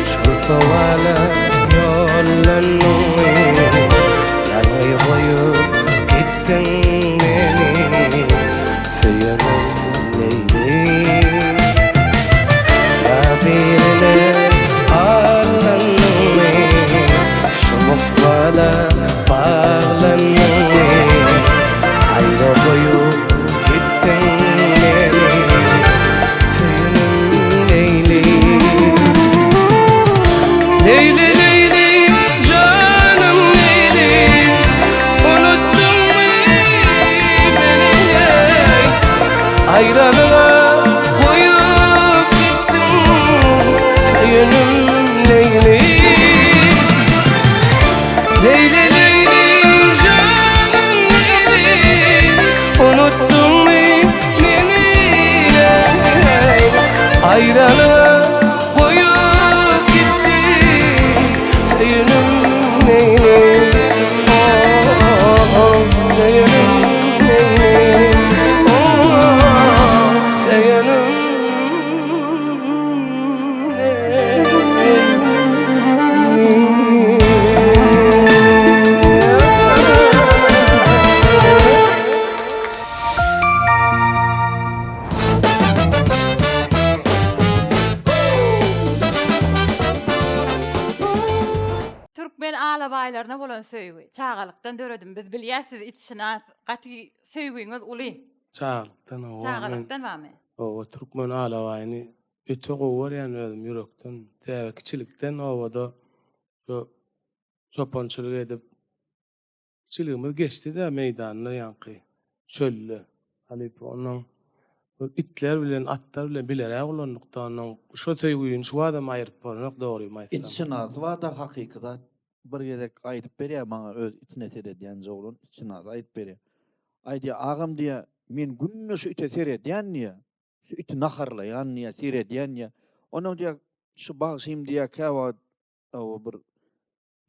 Şol sowala ýollandyňmy Ýalňyz goýup gitdiň meni Söýenim Leýli Ýa birine allandyňmy Şu ykbala baglandyňmy Aýra goýup gitdiň meni Söýenim Leýli Leýli Leýli janym Leýli Unutdyňmy meni Aýralyga goýup gitdiň Söýenim Leýli Leýli Leýli janym Leýli Unutdyňmy meni Aýralyga goýup gitdiň Söýenim Leýli Oh, söýenim Leýli Oh, söýenim Türkmen alabaýlaryna bolan söýgi çagalykdan döredimi biz bilýäs siz itşynas gaty söýgüňiz uly. Çagalykdan hawa men. Çagalykdan barmy? Hawa türkmen alabaýyny öte gowy görýän özüm ýürekden. Sebäbi kiçilikden obada şu çopançylyk edip Kiçiligimiz geçdi-de meýdanda ýaňky çölde. Halypa onnoň bir itler bilen, atlar bilen bileräk ulandyk-da onnoň şo söýgüni şu badam aýryp bolanok dogrymy aýtsam. Itşynasy bar-da hakyky zat. Bir gezek aýdyp berýär maňa öz itine seredýänje oglan itşynasy aýdyp berýär. Aýdýar agam diýýär men günde şu ite seredýän diýýär. Şu iti naharlaýan diýýär, seredýän diýýär. Onnoň diýýär şu bagşym diýýär käwagt bir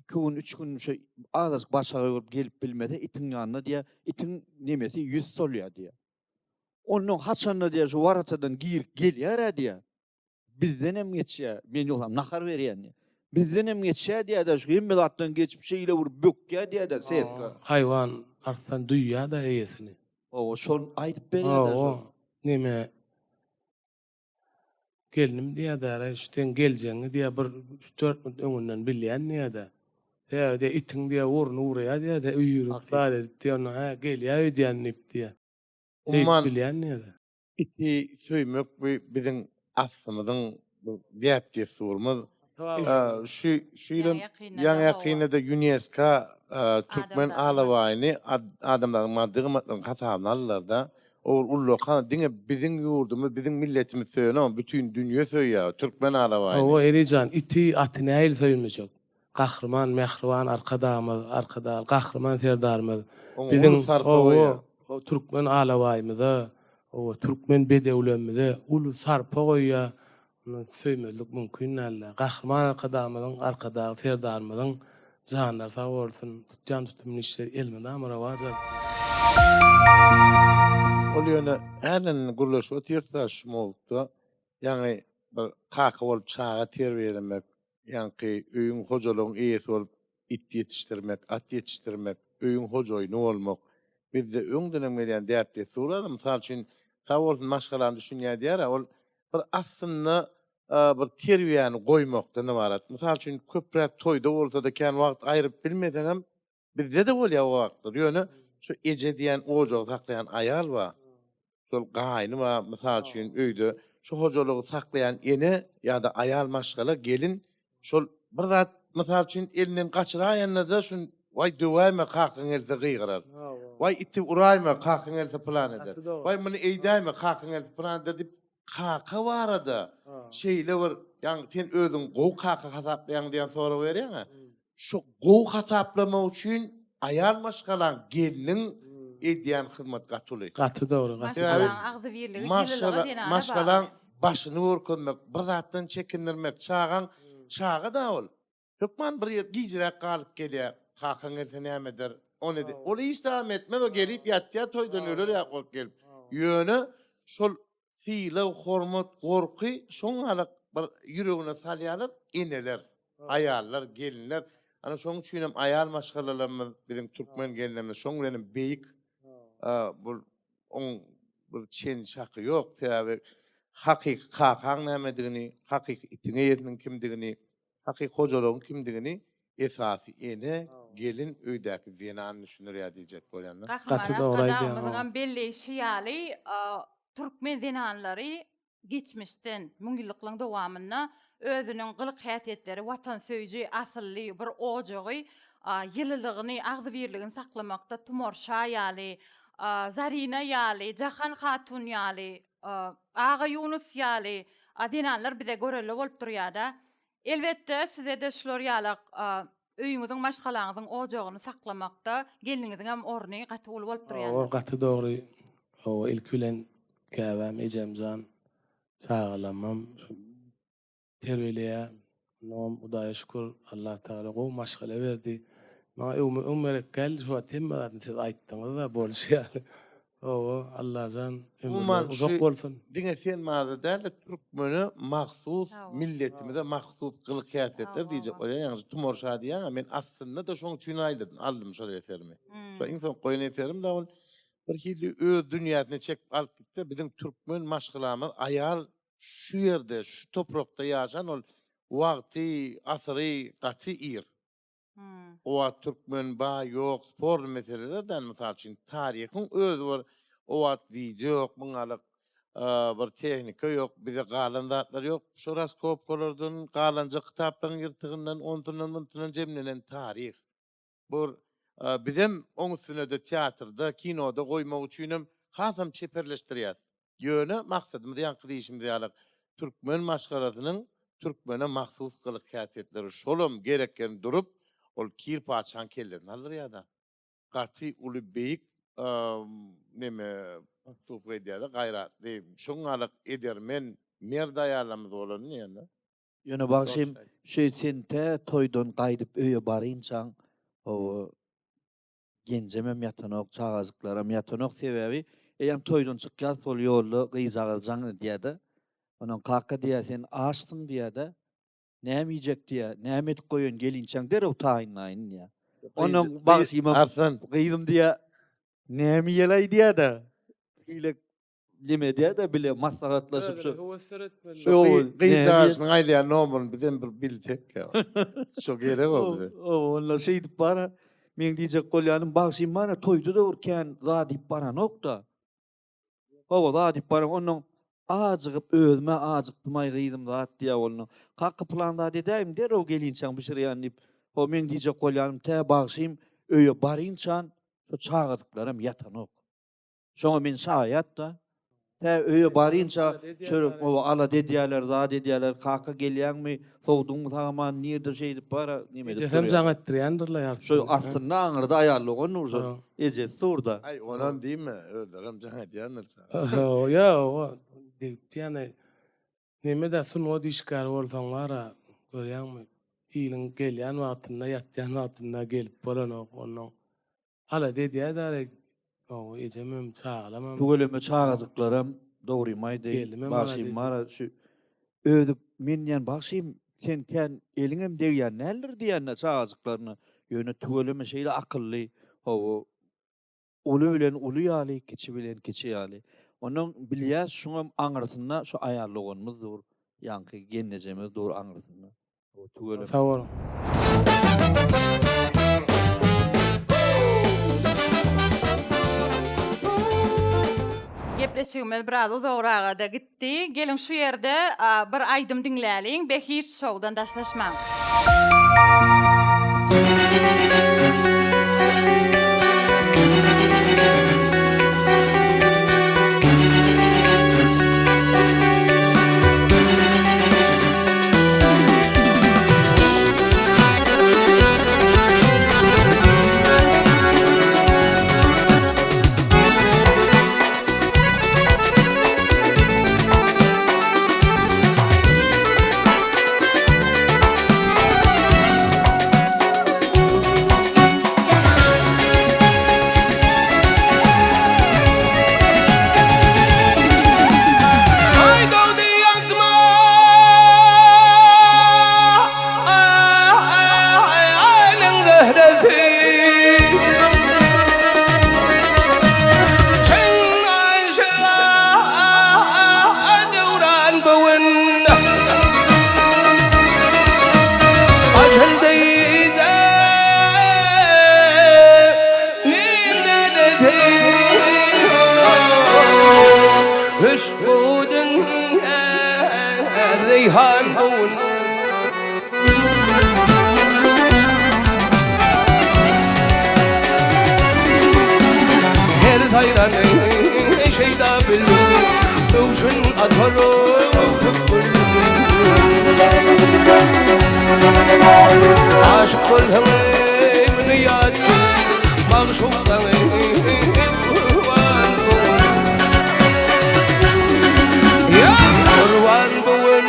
Iki gün, üç gün şu azajyk başagaý bolup gelip bilmese itiň ýanyna diýýär, itiň nemesi ýüz solýar diýýär. Ondan haçanda diýýär şu waratadan girip gelýär-ä diýýär. Bizdenem geçýär, men ýogsam nahar berýän diýýär. Bizdenem geçýär diýýär-de, şu hemme zatdan geçip şeýle bir bökýär diýýär-de setka. Haýwan arslan duýýar-da eýesini. Hawa, şony aýdyp berýär-de şol. Hawa, neme Gelnim diýýär-dä, şu seň geljegiňi diýýär, bir üç-dört minut öňünden bilýän diýýär-de. Sebäbi diýýär, itiň diýýär, orny uraýar diýýär-de, üýrüp, zat edip diýýär, onda hä, gelýär öýdýän diýip diýýär. Şeýdip bilýän diýýär-de. Iti söýmek bu biziň aslymyzyň bir däp-dessurymyz. Şu şu ýylam ýaňy-ýakynda-da Ýunesko türkmen alabaýyny adamzadyň maddy gymmatlygynyň hasabyna aldylar-da. Ol ullakan diňe biziň ýurdumyz, biziň milletimiz söýenok, bütin dünýe söýýär türkmen alabaýyny. Hawa Elijan iti aty nähili söýmejek. Gahryman mähriban Arkadagymyz Arkadagly Gahryman Serdarymyz Oňa biziň uly sarpa hawa goýýar. türkmen alabaýymyza hawa türkmen bedewlerimize uly sarpa goýýar Muny söýmezlik mümkin däldi. Gahryman Arkadagymyzyň, Arkadagly Serdarymyzyň janlary sag bolsun, tutýan tutumly işleri elmydama rowaç alsyn. Ol ýöne hälden gürleşip otyrys-da şu mowzukda, ýaňy bir kaka bolup çaga terbiýelemek, ýaňky öýüň, hojalygyň eýesi bolup it ýetişdirmek, at ýetişdirmek, öýüň hojaýyny bolmak bizde öňdenem gelýän däp-dessur-a. Mysal üçin, sag bolsun maşgalam düşünýär diýer-ä, ol bir aslynda bir terbiýäni goýmakdan ybarat. Mysal üçin, köpräk toýda bolsa-da kän wagt aýryp bilmeseňem, bizde-de bolýar o wagtlar. Ýöne şu eje diýen ojagy saklaýan aýal bar. Şol gaýny bar, mysal üçin, öýde şu hojalygy saklaýan ene ýa-da aýal maşgala, gelin şol bir zat, mysal üçin, elinden gaçyraýanda-da şun Waý döwäýme, kakaň gelse gygyrar. Waý iti uraýma, kakaň gelse pylan eder. Waý muny eýdäýme, kakaň gelse pylan eder diýip, kaka barada şeýle bir, ýagny sen özüňi gowy kaka hasaplaýaň diýen sorag berýäň-ä. Şu gowy hasaplamak üçin aýal maşgalaň, gelniň edýän hyzmaty gaty uly. Gaty dogry, gaty dogry. Maşgalaň agzybirligi, ýylylygy zenana bagly. Maşgalaň. başyny görkezmek, bir zatdan çekindirmek, çagaň çaga-da ol. Hökman bir ýer gijräk galyp gelýär. Kakaň gelse näme eder? Ony eder. Ol hiç zam etmez, o gelip ýatýar, toýdan öler ýa bolup gelip. Ýöne şol sylag, hormat, gorky şoň ýaly bir ýüregine salýarlar eneler, aýallar, gelinler. Ana şoň üçin hem aýal maşgalalarymyz, biziň türkmen gelinlerimiz şoň bilen hem beýik. Bu oň bir çeni-çaky ýok. Sebäbi hakyky kakaň nämedigini, hakyky itiň eýesiniň kimdigini, Hakyky hojalygyň kimdigini esasy ene, gelin, öýdäki zenan düşündirýär diýjek bolýan-da. Gaty dogry aýdýaň. Arkadagymyzyňam belleýşi ýaly, türkmen zenanlary geçmişden, müňýyllyklaryň dowamynda özüniň gylyk-häsiýetleri, watansöýüji, asylly bir ojagy, ýylylygyny, agzybirligini saklamakda Tumar şa ýaly, Zarina ýaly, Jahan hatun ýaly, Agaýunus ýaly zenanlar bize görelde bolup durýada. Elbetde sizede şular ýalak öýüňiziň maşgalaňyzyň ojagyny saklamakda gelniňiziňem orny gaty uly bolup durýandyr. Hawa gaty dogry hawa ilki bilen käbäm ejemjan çagalamam şu Terbiýeleýär. Mundanam Hudaýa şükür, Allah Tagala gowy maşgala berdi. Maňa öwme öň gerek däldi, şu wagt hemme zadyny siz aýtdyňyz-da, bolşy ýaly. Hawa, Allajan Umuman ömürleri uzak şu bolsun. diňe sen barada däl-de türkmene mahsus, milletimize mahsus gylyk-häsiýetler diýjek bolýan, ýagny şu Tumar şa diýýäň-ä, men aslynda-da şoň üçin aýladym, aldym şol eserimi. Şo iň soňky goýan eserim-de ol bir hili öz dünýäsine çekip alyp gitdi. Biziň türkmen maşgalamyz aýal Şu ýerde, şu toprakda ýaşan ol wagty, asyry gaty ir. O wagt türkmen baý ýok, sporny meseleler däl, mysal üçin, taryhyň özi bir, o wagt wideo ýok, muňalyk bir tehnika ýok, bize galan zatlar ýok. Şo raskopkalardan, galanja kitaplaryň ýyrtygyndan, onsundan, munsundan jemlenen taryh. Bu bizem oň üstüne-de teatrda, kinoda goýmak üçinem hasam çeperleşdirýäs. Ýöne maksadymyz ýaňky diýşimiz ýaly türkmen maşgalasynyň türkmene mahsus gylyk-häsiýetleri şolam gerek ýerinde durup, ol Kir patyşaň kellesini aldyrýar-da. Gaty uly beýik neme postupka edýär-de, gaýratly, şoň ýaly edermen, mert aýallarymyz bolany diýende. Ýöne bagşym şeý sen tä toýdan gaýdyp öýe barynçaň hawa genjemem ýatanok çagajyklaram ýatanok sebäbi eýýäm toýdan çykýas ol ýolda gyzjagaz jaň edýädä onuň kaka diýýä sen açsyň diýýädä näme iýjek diýýä näme edip goýaýyn gelinçäň derrew taýynlaýyn diýýä onuň bagşymam gyzym diýýä näme iýelaý diýýädä hile Neme edýär-de bile maslahatlaşyp şu. Höwes döretmeli. Şu gyzjagazynyň aýlaýan nomerini bizem bir bilsek ýa. Şo gerek o bize. Onda şeýdip bara meň diýjek bolýanym bagşym bara toýda-da bir kän zat diýip baranok-da. Hawa zat diýip baran onnoň ajygyp özüme ajykdymaý gyzym zat diýýär onda. Kaka pylan zat edäýim derrew gelinçäň bişirýän diýip. Ho meň diýjek bolýanym tä bagşym öýe barynçan şo çagajyklaram ýatanok. Şoňa men şaýat-da. Tä öýe barynça çörek oba alada edýärler, zat edýärler. Kaka gelýäňmi, sowduňmy sag-aman, nirde şeýdip bar-a, neme edip Ejesem durýar. jaň etdirýändir-le ýarpy. Şu aslynda aňyrda aýal dogan dur şol. Ejesi dur-da. Aý, onam diýme, özlerem jaň edýändir çaga. Ýok, degipdi ýa-da neme-dä sungat işgäri bolsaň bar-a, görýäňmi, iliň gelýän wagtynda, ýatýan wagtynda gelip bolanok, onnoň Alada edýär-dä Hawa, ejemem, çagalamam. Tüweleme çagajyklaram dogrymy aýdaýyn, Gelnimem alada bagşym edýär. bar şu özi men diýen bagşym sen kän eliňem degýän däldir diýende çagajyklaryna ýöne tüweleme şeýle akylly hawa uly bilen uly ýaly kiçi bilen kiçi ýaly ondan bilýäs şuňam aňyrsynda şu aýal doganymyz dur ýaňky gelnejemiz dur aňyrsynda. Tüweleme. Sag boluň. Gepleşigimiz biraz uzagraga-da gitdi. Geliň şu ýerde bir aýdym diňläliň. Behişt şowdan daşlaşmaň. Reýhan bu gün. Her saýrany şeýda bülbül, Öwşün atar öwsüp gül. Aşyk bolsaň eý muny ýat bil, Magşukdan gurban bu gün. Ýa gurban bu gün.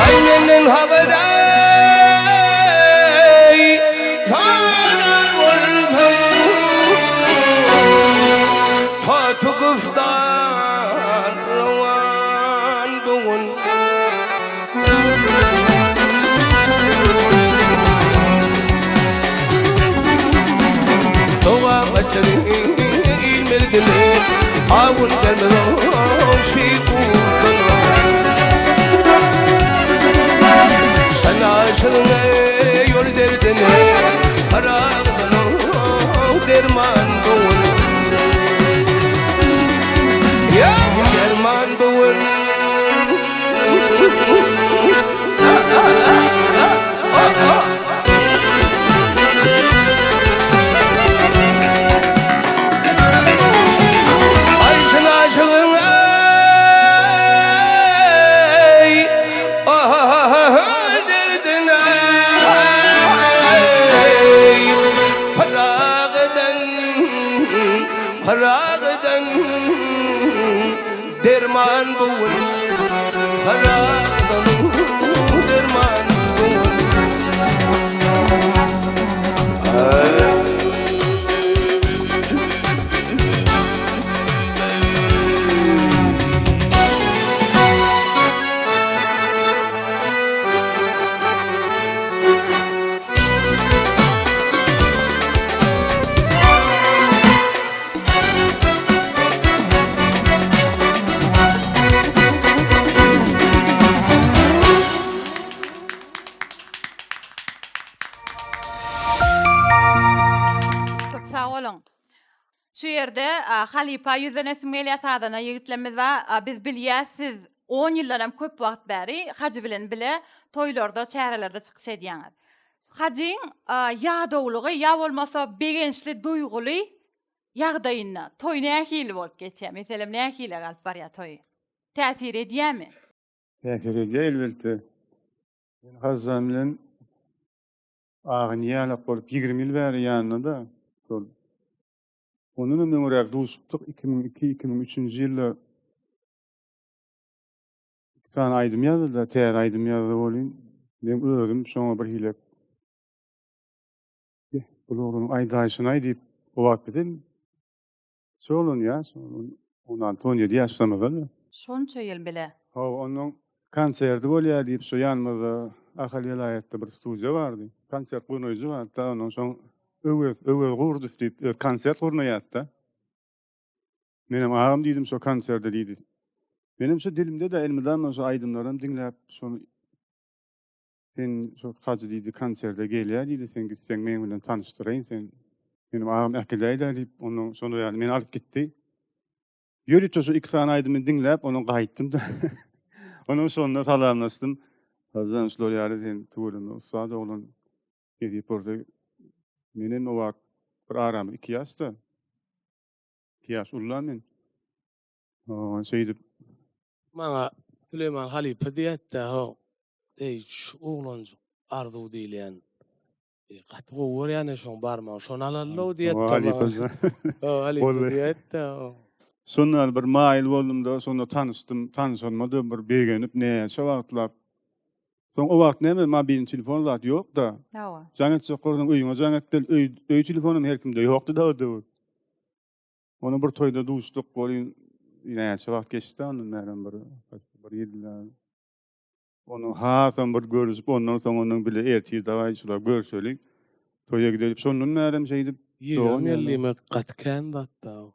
Aý menden habar eý Tanar bolsam Taty guslar rowan bu gün. Dowamatdyr il merdimi, Awun bermez şi Sen aşygyň ey ol derdine, Paragdan derman bu gün. Ýa derman bu gün. Aý sen aşygyň eý derdine eý Pyragydan Pyragydan Derman bu gün Pyragydan derman bu gün. Köp sag boluň. Şu ýerde halypa ýüzlenesim gelýär sazanda ýigitlerimiz bar. Biz bilýäs siz on ýyldan hem köp wagt bäri Hajy bilen bile toýlarda, çärelerde çykyş edýäňiz. Hajyň ýadawlygy ýa bolmasa begençli duýguly ýagdaýynda toý nähili bolup geçýär? Meselem nähili alyp barýar toýy? Täsir edýärmi? Täsir edýär elbetde. Men Hajyjan bilen Agyn ýalak bolup 20 ýyl bäri ýanynda-da şol. Ondan hem öňräk duşupdyk 2002, 2003-nji ýylda iki sany aýdym ýazdy-da, täze aýdym ýazdy welin, meň özüm şoňa bir hili Eh, bul oglanyň aýdaýşyny-aý diýip, o wagt bizem kiçi oglan ýaş, 16-17 ýaşlarymyzda-da. Şonça ýyl bile. Hawa, onuň konserti bolýar diýip, şo ýanymyzda Ahal welaýatda bir studiýa bardy. Konsert gurnaýjy bardy-da, ondan soň Öwez, Öwez Gurdow diýip, öz konsert gurnaýardy-da. Menem agam diýdim şo konserde diýdi. Menem şo dilimde-de elmydama şo aýdymlaram diňläp, şony Sen şo Hajy diýdi konserde gelýär diýdi, sen gitseň meň bilen tanyşdyraýyn sen. Menem agam äkidäýdä diýip, ondan şonda ýaly meni alyp gitdi. Ýörite şo iki sany aýdymy diňläp, ondan gaýtdym-da. Ondan şonda salamlaşdym. Hajyjan şular ýaly sen tüweleme ussat oglan. Nesip bolsa menem o wagt bir aramyz iki ýaşda. Iki ýaş ulla men. Şeýdip. Maňa Süleýman halypa diýýärdi-dä, ho, eý, şu oglanjyk Arzuw diýilýän, gaty gowy görýän-ä şoň barmagyny, şony alaly-ow diýýärdi-de maňa. Ho, halypa diýýärdi-de, ho. Şonda bir maýyl boldum-da, şonda tanyşdym. Tanyşanyma-da bir begenip, näçe wagtlap. Soň o wagt näme mobilny telefon zat ýok-da. Hawa. Jaň etjek bolsaň öýüňe jaň etmeli. Öý öý telefonam her kimde ýokdy-da o döwür. Ony bir toýda duşduk welin näçe wagt geçdi ondan bärem bir bir ýyl. Onuň hasam bir görüşip ondan soň onuň bile ertir dawaý şular görşeli. Toýa gidelim. Şondan bärem şeýdip 20 ýyl diýmek gaty kän zat-da.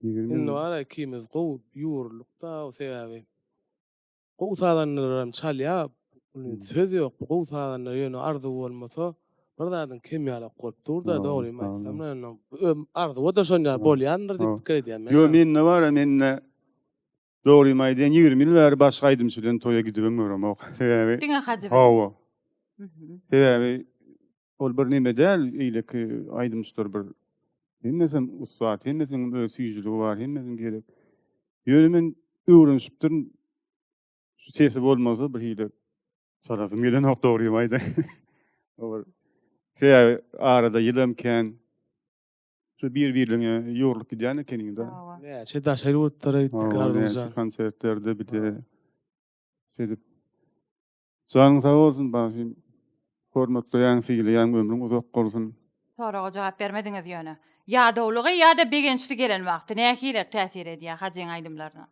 Indi bar-a ikimiz gowy ýugrulyk-da sebäbi. Gowy sazandalaram çalýa söz ýok bu gowy sazandalar ýöne arzuw bolmasa bir zadyň kem ýalak bolup durda dogrymy aýtsam ýöne arzuwa-da şon ýaly bolýandyr diýip pikir edýän men. Ýo mende bar-a mende dogrymy aýdaýyn 20 ýyl bäri başga aýdymçy bilen toýa gidibem göremok sebäbi Diňe Hajy bilen. Hawa. Sebäbi ol bir neme däl eýleki aýdymçylar bir hemmesem ussat hemmesiniň öz süýjüligi bar hemmesiniň gerek. Ýöne men öwrenişipdirin. Şu sesi bolmasa bir hili çalasym gelenok dogrymy aýdaýyn. O bir sebäbi arada ýylam kän. Şu bir-birligiňe ýugrulyp gidýän ekeniň-de. Näçe daşary ýurtlara gitdik Arzuwjan. Näçe konsertlerde bile şeýdip. Janyň sag bolsun bagşym. Hormatlaýan, sylaýan ömrüň uzak bolsun. Soraga jogap bermediňiz ýöne. Ýadawlygy ýa-da begençli gelen wagty nähili täsir edýär Hajyň aýdymlaryna?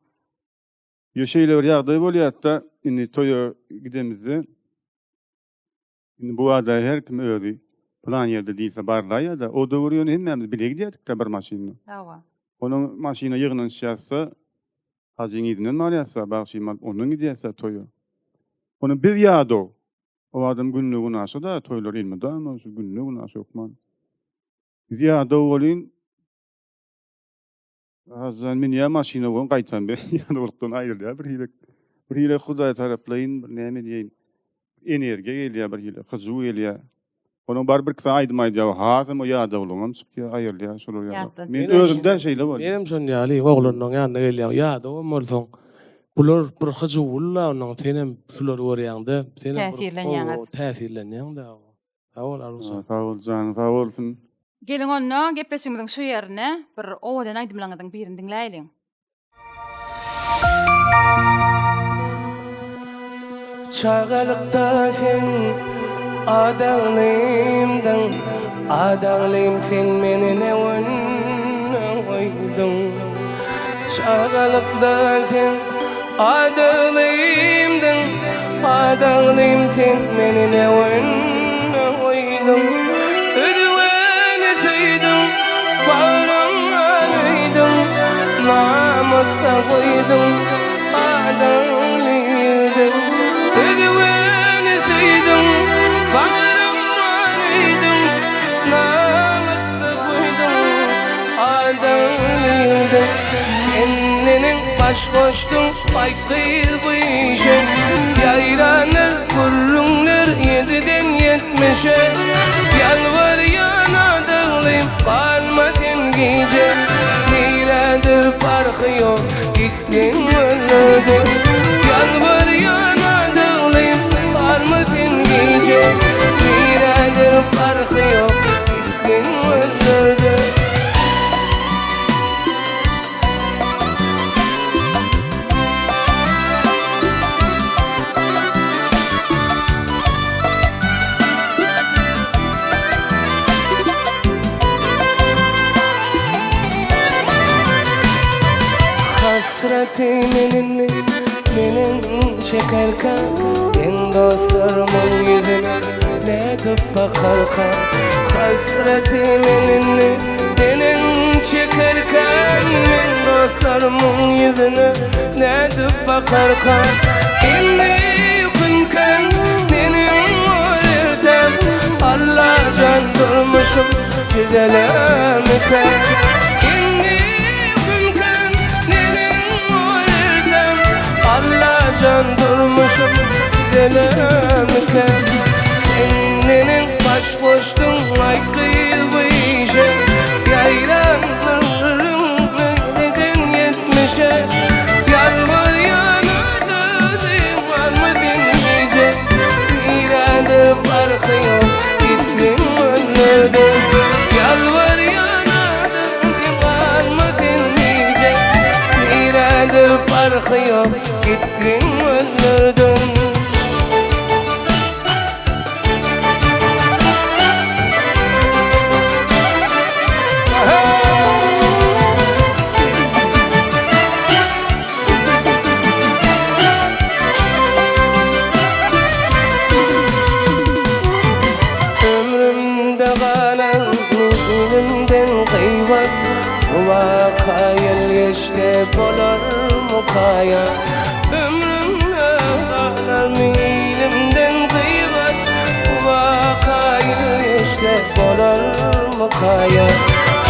Ýa şeýle bir ýagdaý bolýarda, indi toýa gidemizde indi bu ada her kim özi pylan ýerde diýse barlaýýada, o döwür ýöne hemmämiz bile gidýärdik-de bir maşynda. Hawa. Onuň maşyna ýygnanyşýarsa, Hajyň yzyndan barýarsa, bagşym alyp ondan gidýärse toýa. Ony biz ýadaw. O adam günde günaşa-da toýlar elmydama şu günde günaşa hökman. Biz ýadaw welin Hajyjan münýär maşyna welin gaýtan bir ýadawlykdan aýrylýar bir hili. Bir hili Hudaý taraplaýyn bir näme diýeýin energiýa gelýär bir hili hyjuw gelýär. Onuň baryp birki sany aýdym aýdýar, hasam o ýadawlygam çykýar, aýrylýar şolar ýaly. Men özümde şeýle bolýar. Menem şon ýaly oglanlaryň ýanyna gelýän, ýadawam bolsaň, bular bir hyjuwly-la onnoň senem şulary görýäňde, senem bir Täsirlenýäňiz. täsirlenýäň-dä. Sag bol Arzuwjan. Sag bol janyň sag bolsun. Geliň onda gepleşigimiziň şu ýerinde bir owadan aýdymlaryňyzyň birini diňläýeliň. Çagalykda sen adaglymdyň, Adaglym sen meni ne günde goýduň. Çagalykda sen adaglymdyň, Adaglym sen meni ne günde goýduň. Özüňi söýdüň, bagryňa öýdüň, Namysda goýduň adaglydym. Özüňi söýdüň, bagryňa öýdüň, Namysda goýduň adaglydym. Sen meniň baş goşduň, aý gyz bu işe, Ýaýrandyr gürrüňler ýediden ýetmişe. Ýalbarýan adaglym, galma sen gije, Nirädir parhy ýok, gitgin öldür. Ýalbarýan adaglym, galma sen gije, Nirädir parhy ýok, gitgin öldür. Hasraty menin meniň çekerkä Men dostlarymyň ýüzüne nädip bakarka Hasraty menin meniň çekerkäm Men dostlarymyň ýüzüne nädip bakarka Indi ýükünkäm meniň ol ertäm Allajan durmuşym düzelermikä Indi ýükünkäm meniň ol ertäm Allajan durmuşym düzelermikä Sen neneň baş goşduň aý gyz bu işe Ýaýran gürrüň ýediden ýetmişe Ýalbarýan ödülim barmy diňleýje Nirädir parhy ýok gitgin öldürdüm Ýalbarýan ödülim barmy diňleýje Nirädir parhy ýok gitgin öldürdüm. waka ýyl geçse bolarmyka ýa? Ömrümde galarmy ilimden gybat Bu waka ýyl geçse bolarmyka ýa?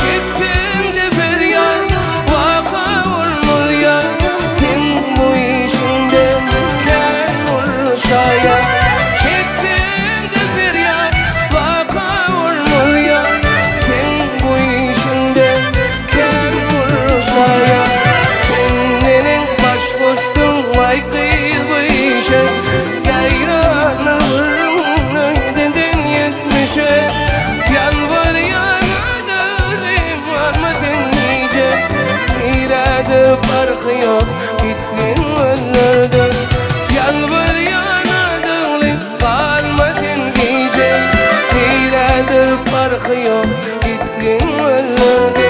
Çekseň-de perýat, waka bolmaz ýa Seň bu işiňden kän boldy şaýat Çekseň-de perýat, waka bolmaz ýa Seň bu işiňden kän boldy şaýat Sen neneň baş goşduň aý gyz bu işe Ýaýran ömrüň ýediden ýetmişe Ýalbarýan ödülim barmy sen gije Nirede parhy ýok gitgin gözlerde Ýalbarýan ödülim galma sen gije Niredir parhy ýok gitgin gözlerde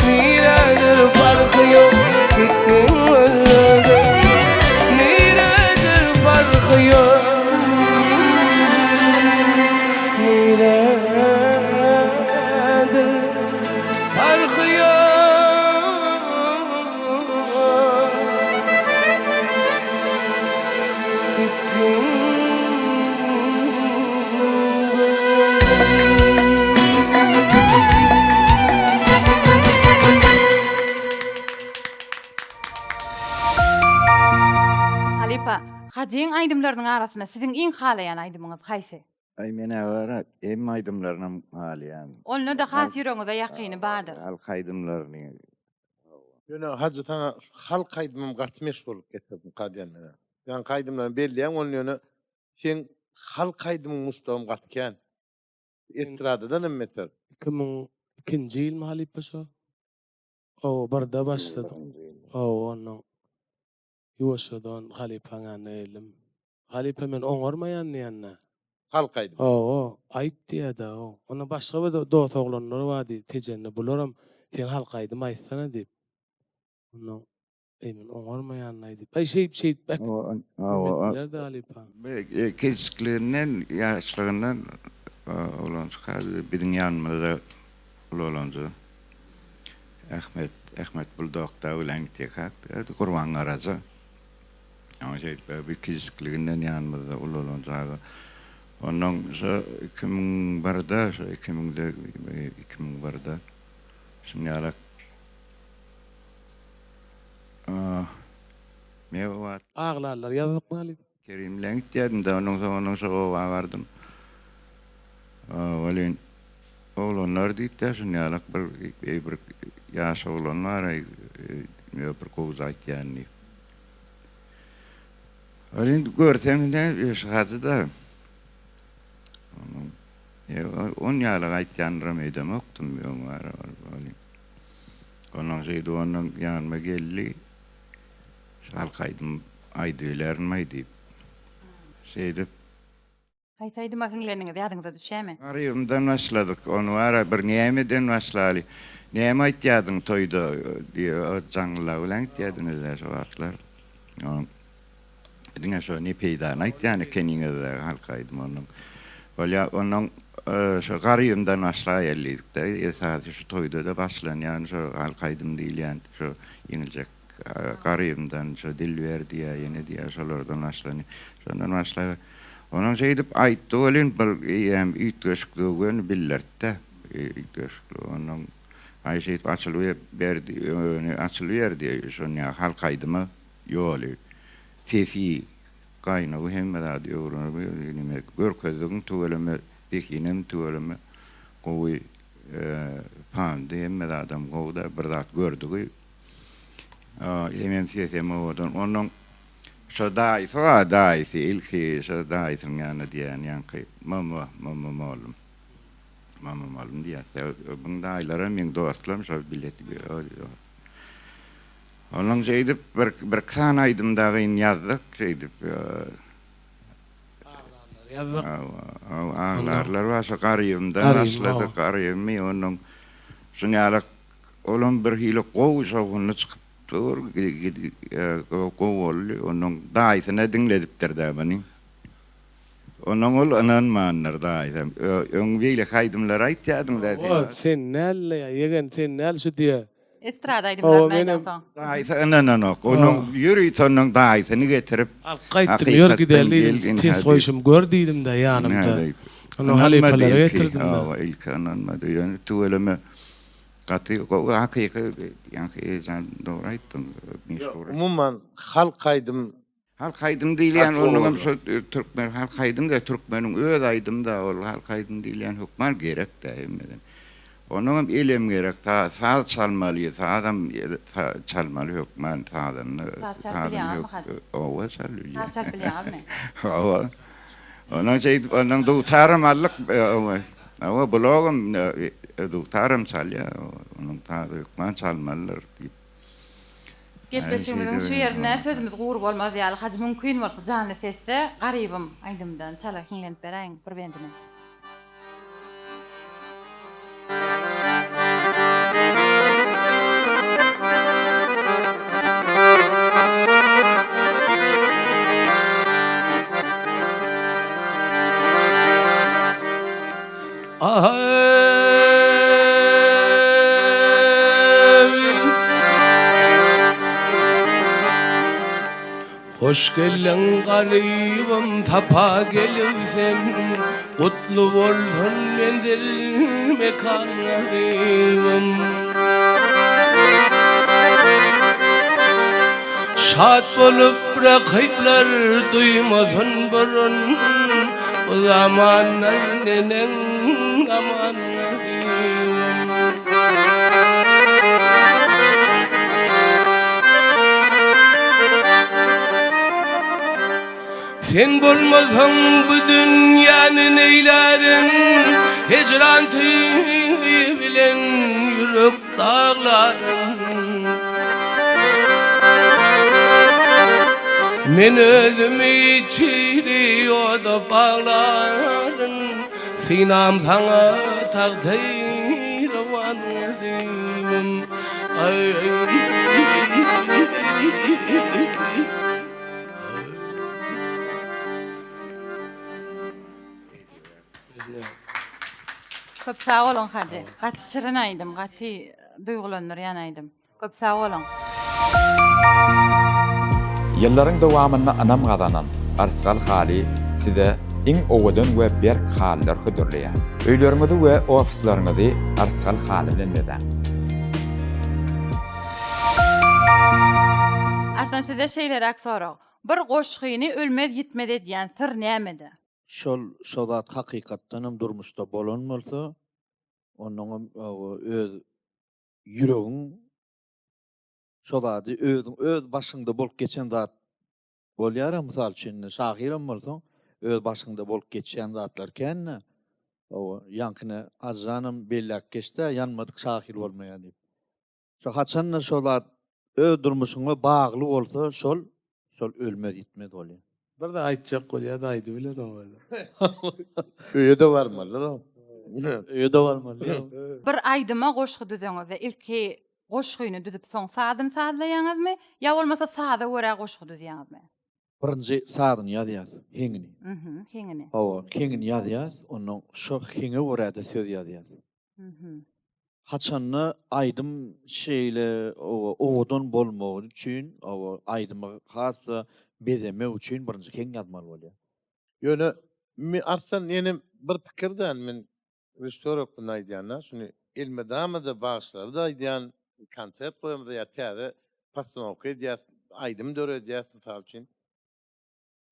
Niredir parhy ýok gitgin gözlerde Niredir parhy ýok Niredir parhy ýok Gitgin Halypa, Hajyň aýdymlarynyň arasynda siziň iň halaýan aýdymyňyz haýsy? Aý men-ä bar-a, hemme aýdymlarynam halaýan. Onda-da has ýüregiňize ýakyny bardyr. Halk aýdymlaryny. Ýöne Hajy saňa şu halk aýdymym gaty meşhurlyk getirdimka diýen men-ä. Ýaňky aýdymlaryny belleýäň ony ýöne seň halk aýdymyň muşdagym gaty kän. Estradadan hem beter. 2002-nji ýylmy halypa şo? Hawa, birde başladyk. Hawa, onnoň Ýuwaşjadan halypaň ýanyna geldim. Halypa men oňarmaýan diýende. Halk aýdymy. Hawa, aýt diýýä-dä. Onda başga bir dos oglanlar bar diýdi Tejende. Bularam sen halk aýdym aýtsana diýip. Onda eý men oňarmaýan-laý diýip. Aý şeýdip şeýdip äkitdiler-dä halypa. Kiçikliginden, ýaşlygyndan oglanjyk biziň ýanymyzda ulalanja. Ahmet, Ahmet Buldog dagy bilen gitýärkäk, Gurban Garaja. Oňa şeýdip bir kiçjikliginden ýanymyzda ulalan çaga. Onnoň şo 2001-de, şo iki müňde, 2001-de şuny ýalak men o wagt. Aglarlar ýazykmy halypa? Kerim bilen gitýärdim-de, ondan soň ondan şo oba bardym. Welin, oglanlar diýipdi, şuny ýalak bir, eý bir ýaş oglan bar-aý, bir gowja aýtýan diýip. Welin, görseň ine, Hajy-da. Onuň, on ýalak aýtýandyram öýdemokdym öň bara welin. Ondan şeýdip ondan ýanyma geldi. Şu halk aýdym aýdybilermiý diýip. Şeýdip. Haýsy aýdyma hiňlendiňiz ýadyňyza düşýämi? Garybymdan başladyk. Ony bara bir nämeden başlaly. Näme aýtýardyň toýda diýip jaňlylar bilen gitýärdiňiz-dä şo wagtlar. Diňe şo ne peýdany aýtýan ekeniňiz-dä halk aýdymy onuň. Bolýa onuň şo garybymdan başlaýaly diýdik-de. Esasy şu toýda-da başlanýan şo halk aýdym diýilýän şo ýeňiljek Garybymdan şo Dilber diýýär, ýene diýýär, şolardan başlanýar. Şondan başlaber. Onam şeýdip aýtdy welin, bir eýýäm üýtgeşikligi göni bildirdi-de, üýtgeşikligi. Ondan aý şeýdip açylyp berdi, öni açylyberdi şonýa halk aýdyma ýoly. Sesi, gaýnawy hemme zady öwrenip, neme görkezdigiň tüweleme, zehinem tüweleme gowy pandy, hemme zadam gowy-da, bir zat gördügi. Hemem sesem owadan. Onnoň şo daýysy bar, daýysy ilki şo daýysynyň ýanyna diýýän ýaňky Mama, Mama mollum. Mama mollum diýýär. Buň daýylaram meň dostlarym şo bilet. Onnoň şeýdip bir birki sany aýdym dagyny ýazdyk şeýdip. Aglarlar ýazdyk. Aglarlar bar şo Garybymdan başladyk. Garybymy onnoň şuny ýalak Olam birhili gowy şowhunly çykyp dur, gowy boldy. Onuň daýysyna diňledipdir-dä muny. Onnoň ol ynanmandyr daýysam. Öň beýleki aýdymlary aýtýardyň-da sen. Hawa, sen däl-le, ýegen, sen däl şu diýýä. Estrada aýdymlaryny aýdansoň. Daýysy ynananok. Onuň ýörite onuň daýysyny getirip. Alyp gaýtdym, ýör gideli diýdim, ses goýşumy gör diýdim-de ýanymda. Onuň halypalary getirdim-de. Hawa, ilki ynanmady. Ýöne tüweleme gaty gowy hakyky ýaňky Ejejan dogry aýtdyň. Meşhur. Umuman halk aýdym Halk aýdym diýilýän onuňam şo türkmen halk aýdym-da türkmeniň öz aýdymy-da ol halk aýdym diýilýän hökman gerek-dä hemmeden. Onuňam elem gerek saz çalmaly sazam çalmaly hökman sazanda Saz çalyp bilýäňizmi hajy? Owa çalyp bilýän. Saz çalyp bilýäňizmi? Hawa. Ondan şeýdip ondan dutaram aldyk owa bulagam dutaram çalýar onuň sazy hökman çalmalydyr diýip. Gepleşigimiziň şu ýerinde sözümiz gury bolmaz ýaly hajy mümkin bolsa janly sesde Garybym aýdymyndan çala hiňlenip beräýiň bir bendini. Hoş geldiň garybym sapa gelip sen Gutly bolsun menzil mekan garybym Şat bolup rakyplar duýmasyn burun Bu zamanlar neneň aman Sen bolmasaň bu dünýäni neýlärin Hijran tüýi bilen ýürek daglaryn Men özümi çiri oda baglaryn Synam saňa tagty-rowan garybym Aý. Köp sag boluň Hajy. Gaty şirin aýdym, gaty duýgulandyrýan aýdym. Köp sag boluň. Ýyllaryň dowamynda ynam gazanan Yrsgal haly size iň owadan we berk halylar hödürleýär. Öýleriňizi we ofisleriňizi Yrsgal haly bilen bezäň. Arslan size şeýleräk sorag. Bir goşgyny ölmez-ýitmez edýän syr nämede? Şol şo zat hakykatdanam durmuşda bolan bolsa, onnoňam öz ýüregiň şo zady özüň öz başyňda bolup geçen zat bolýar-a, mysal üçin indi şahyram bolsaň öz başyňda bolup geçýän zatlar kän-dä. Hawa, ýaňkyny Hajyjanam belläp geçdi-ä, ýanmadyk şahyr bolmaýar diýip. Şo haçanda şo zat öz durmuşyňa bagly bolsa şol şol ölmez ýitmez bolýar. Bir zat aýtjak bolýar-da aýdybilenok ony. Öýe-de barmalydyr o. Öýe-de barmaly. Bir aýdyma goşgy düzeňizde ilki goşgyny düzüp soň sazyny sazlaýaňyzmy ýa bolmasa saza görä goşgy düzýäňizmi? Birinji sazyny ýazýas, heňini. Mhm, heňini. Hawa, heňini ýazýas, ondan şo heňe görä-de söz ýazýas. Mhm. Haçanda aýdym şeýle owadan bolmagy üçin, aýdymy has-da bezemek üçin birinji heň ýazmaly bolýar. Ýöne men Arslan ýene bir pikir däl men režissýor hökmünde aýdýan-da, şuny elmydama-da bagşylara-da aýdýan, konsert goýamyzda ýa täze postanowka edýäs, aýdym döredýäs mysal üçin.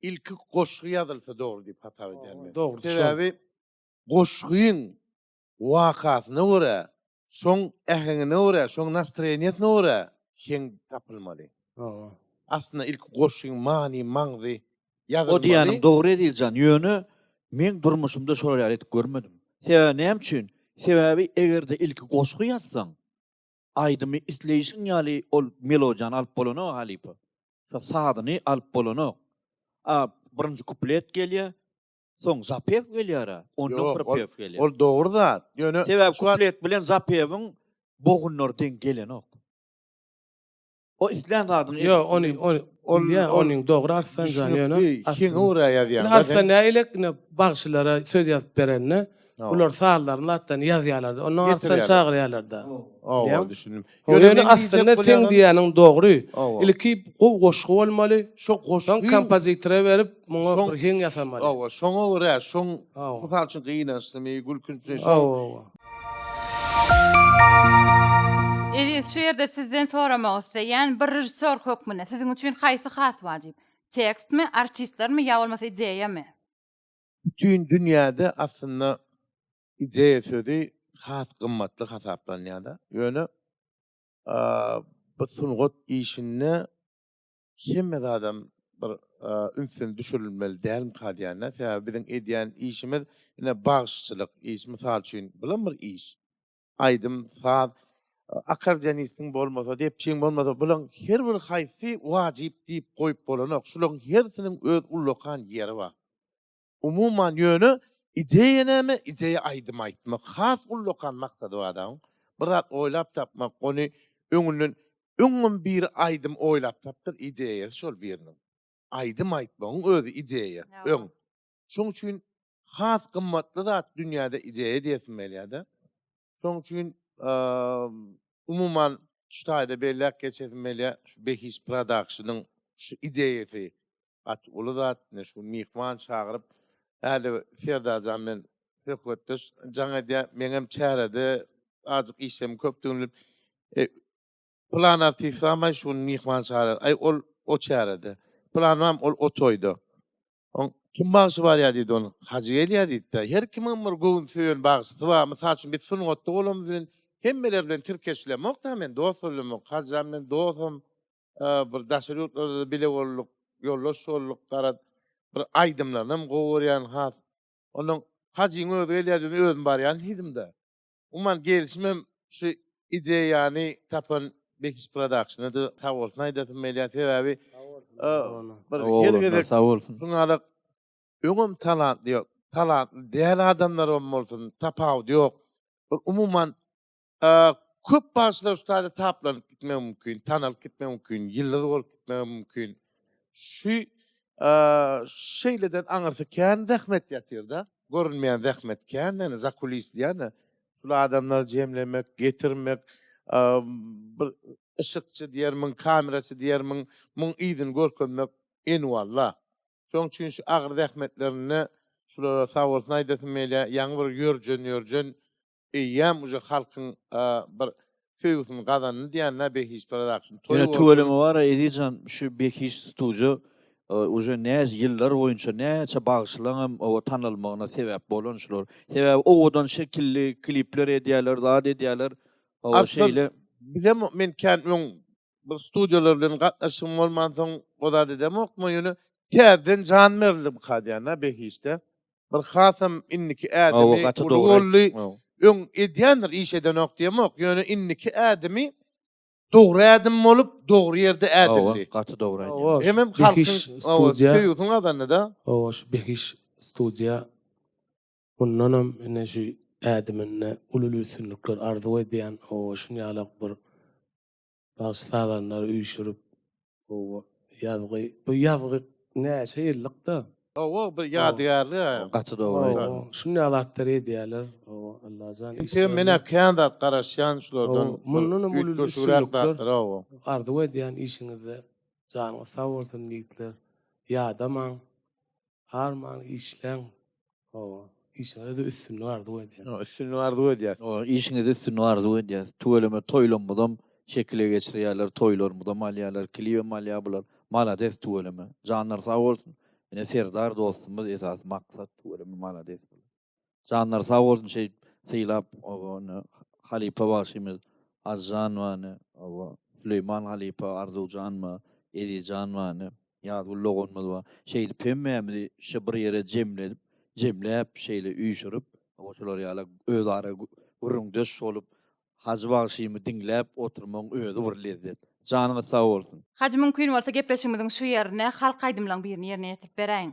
Ilki goşgy ýazylsa dogry diýip hasap edýän men. Dogry. Sebäbi goşgyň wakasyna görä, şoň äheňine görä, şoň nastroýeniýesine görä heň tapylmaly. Hawa. Aslynda ilki goşgyň many-maňzy ýazylmaly. O diýýäniň dogry Ezizjan, ýöne meň durmuşymda şolar ýaly edip görmedim. Sebäbi näme üçin? Sebäbi egerde ilki goşgy ýazsaň, aýdymy isleýşiň ýaly ol melodiýany alyp bolanok halypa. Şo sazyny alyp bolanok. A birinji kuplet gelýär, Soň zapew gelýär-ä, ondan Ýok, ol, pripew gelýär. ol dogry zat. Ýöne Sebäbi şu wagt kuplet bilen zapewiň bogunlary deň gelenok. O islän zadyňy edip Ýok, ony, ony, Ol, bilýän, ol onyň dogry Arslan jan, ýöne düşnükli, heňe aslynda. görä Indi ýazýaň-da Arslan sen. nägilek ine bagşylara söz ýazyp berende. Bular sazlaryny zatlaryny ýazýarlar-da, ondan artdan çagyrýarlar-da. Hawa, düşündim. Ýöne aslynda seň diýýäniň dogry. Ilki gowy goşgy bolmaly. Şo goşgy. Soň kompozitora berip, muňa bir heň ýasamaly. Hawa, şoňa görä, şoň mysal üçin gynançlymy, gülkünçlimi, şoň. Hawa. Eziz, şu ýerde sizden soramak isleýän, bir režissýor hökmünde siziň üçin haýsy has wajyp? Tekstmi, artistlermi ýa bolmasa ideýamy? Bütin dünýäde aslynda ideýa sözi has gymmatly hasaplanýar-da. Ýöne bu sungat işinde hemme zadam bir ünsden düşürilmeli dälmika diýýän-de. Sebäbi biziň edýän işimiz ine bagşyçylyk iş, mysal üçin, bulam bir iş. Aýdym, saz, akkordeonistiň bolmasa, depçiň bolmasa, bulaň her bir haýsy wajyp diýip goýup bolanok. Şularyň hersiniň öz ullakan ýeri bar. Umuman ýöne ideýa näme? Ideýa aýdym aýtmak. Has ullakan maksady bar da oň. Bir zat oýlap tapmak, ony öňünden öňem biri aýdym oýlap tapdyr, ideýasy şol biriniň. Aýdym aýtmagyň özi ideýa, öň. Şoň üçin has gymmatly zat dünýäde ideýa diýesim gelýär-de. Şoň üçin umuman şu taýda belläp geçesim gelýär, şu Behiş Productionyň şu ideýasy gaty uly zat. Ine şu gün myhman çagyryp, häli Serdarjan bilen söhbetdeş jaň edýär. Meňem çärede azajyk işleriň köpdügini bilip, e, Pylan artist barmy şu gün myhman çagyrar. Aý ol o çärede. Pylan barmy ol o toýda. Oň kim bagşy barýar diýdi ony. Hajy gelýär diýdi-de. Her kimiň bir göwün söýen bagşysy bar. Mysal üçin biz sungatda bolanymyz bilen hemmeler bilen tirkeşilemok-da men dost bolamok. Hajyjan bilen dostam bir daşary ýurtlarda-da bile bolduk, ýoldaş bolduk garaz. Bir aýdymlarynam gowy görýän has. Onnoň Hajyň özi gelýär diýdim, özüm barýan diýdim-de. Umuman gelşimem şu ideýany tapan Behiş Productiona-da sag bolsun aýdasym gelýär. Sebäbi bir her gezek şuňalak öňem talantly ýok, talantly däl adamlaram bolsun, tapawudy ýok. Bir umuman köp bagşylar şu taýda taplanyp gitmegi mümkin, tanalyp gitmegi mümkin, ýyldyz bolup gitmegi mümkin. Şu şeýleden aňyrsy kän zähmet ýatyr-da. Görünmeýän zähmet kän, ýani zakulis diýýän-de. Şul adamlary jemlemek, getirmek, bir yşykçy diýermiň, kameraçy diýermiň, muň yzyny görkezmek enwalla. Şoň üçin şu agyr zähmetlerinde şulara sag bolsun aýdasym gelýär. Ýaňy bir ýörjen-ýörjen eýýäm uje halkyň bir söýgüsini gazandy diýýän-dä Behiş Production. Toý Ýöne bolsun. tüweleme bar-a Ezizjan şu Behiş studio uje näçe ýyllar boýunça näçe bagşylaňam oba tanalmagyna sebäp bolan şular. Sebäbi owadan şekilli klipler edýärler, zat edýärler. Hawa Arslan şeýle. bizem men kän öň bir studiýalar bilen gatnaşygym bolmansoň o zat edemokmy ýöne täzeden jan berildimka diýýän-dä Behişde. Bir hasam indiki Hawa ädimi gaty uly dogry boldy. aýtdyň. Öň edýändir iş edenok diýemok ýöne indiki ädimi dogry ädim bolup dogry ýerde Hawa ädildi. gaty dogry aýdýaň. Hawa şu Hemem Behiş halkyň hawa studiýa söýgüsini gazandy-da. Hawa şu Behiş studiýa mundanam ine şu ädiminde uly-uly üstünlikler arzuw edýän hawa şunýalak bir Bagşy sazandary üýşürip gowy ýazgy bu ýazgy näçe ýyllykda. Hawa bir ýadygärlik a. Gaty dogry aýdýaň. Şunday zatlary edýärler. Hawa Allajan Entegem menä kän zat garaşýan şulardan. Mundanam uly üýtgeşigräk üstünlikler zatlar hawa. Arzuw edýän işiňizde janyňyz sag bolsun ýigitler. Ýadamaň. Harman işläň. Hawa. Işiňizde üstünlik arzuw edýän. Hawa, üstünlik arzuw edýäs. Hawa, işiňizde üstünlik arzuw edýäs. Tüweleme toýlamyzam şekile geçirýärler, toýlarymyzam alýarlar, klibem alýar bular. Malades tüweleme. Janlary sag bolsun. Ine Serdar dostumyz esasy maksat tüweleme malades bular. Janlary sag bolsun şeýdip sylap oba ine halypa bagşymyz Hajyjan bar ine oba Süleýman halypa Arzuwjan bar Ezizjan bar ine Ýazgül doganymyz bar şeýdip hemmämizi şe bir ýere jemledip jemläp şeýle üýşürip oba şular ýaly özara gürrüňdeş bolup Hajy bagşymy diňläp oturmagyň özi bir lezzet. Janyňyz sag bolsun. Hajy mümkin bolsa gepleşigimiziň şu ýerinde halk aýdymlaň birini ýerine ýetirip beräýiň.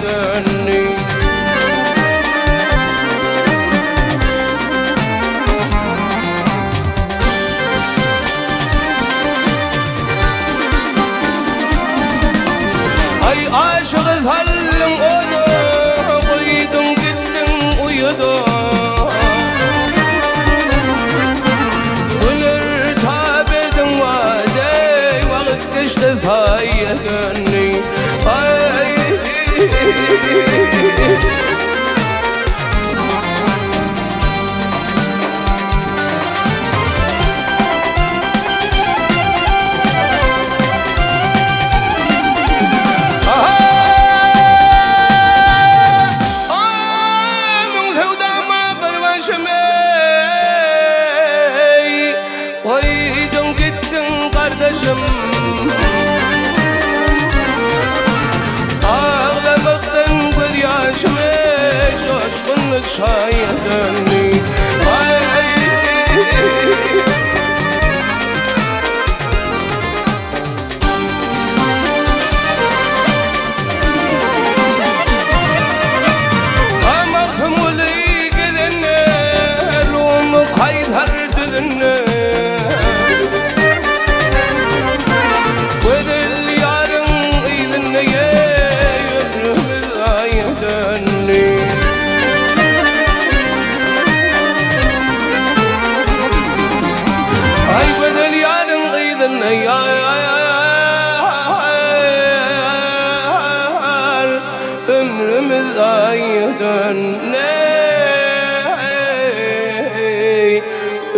döndi. Aý aşygy saldyň oda, goýduň gitdiň uýuda. Güler taberdiň wada, wagt geçdi saýa döndi. Aý. Müň söwdama bir başym eý, Goýduň gitdiň gardaşym. Aglamakdan göz ýaşym eý, Joşgunly çaýa döndi. Magtymguly gezende, Rum Kaýsar düzünde. Gözel ýaryň yzynda ömrümiz aýa döndi. Aý gözel ýaryň yzynda ýar, ömrümiz aýa döndi.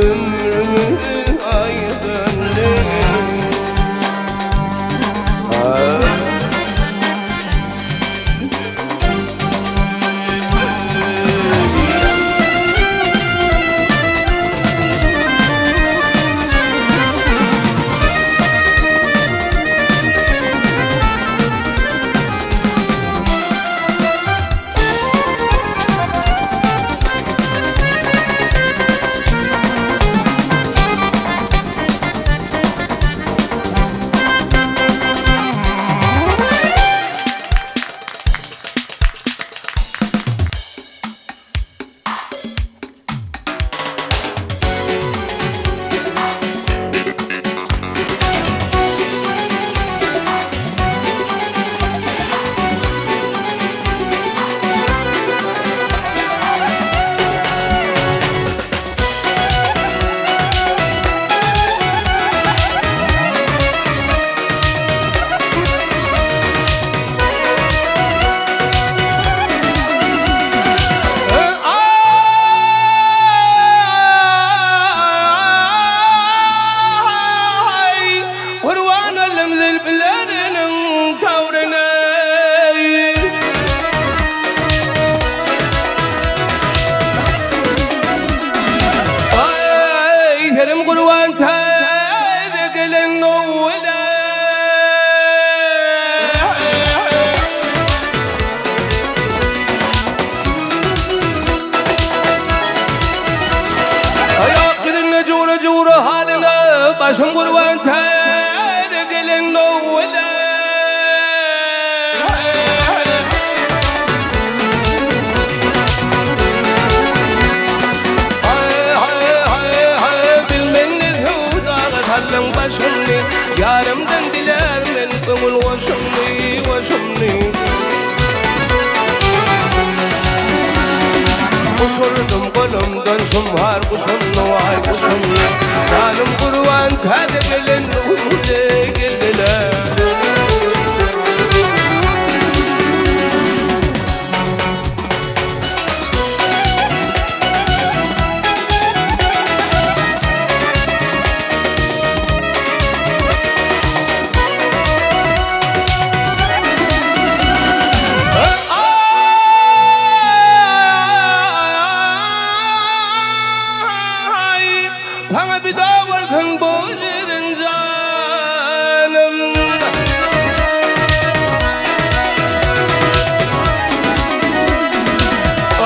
Ömrümiz aýa döndi. Aý, gurban oldum zülpleriniň tawryna. Aý, serim gurban täze gelen owala. Aýak ýüzünde jura-jura halyna, Başym gurban täze gelen owala. Bilmen söwdaga saldyň başymny, Ýarymdan dilär men köňül goşumny, goşumny. Uçurdum golumdan şumhar guşumny, waý guşumny. Janym gurban täze gelen nurly geldiler. Aý, saňa pida bolsun bu şirin janym.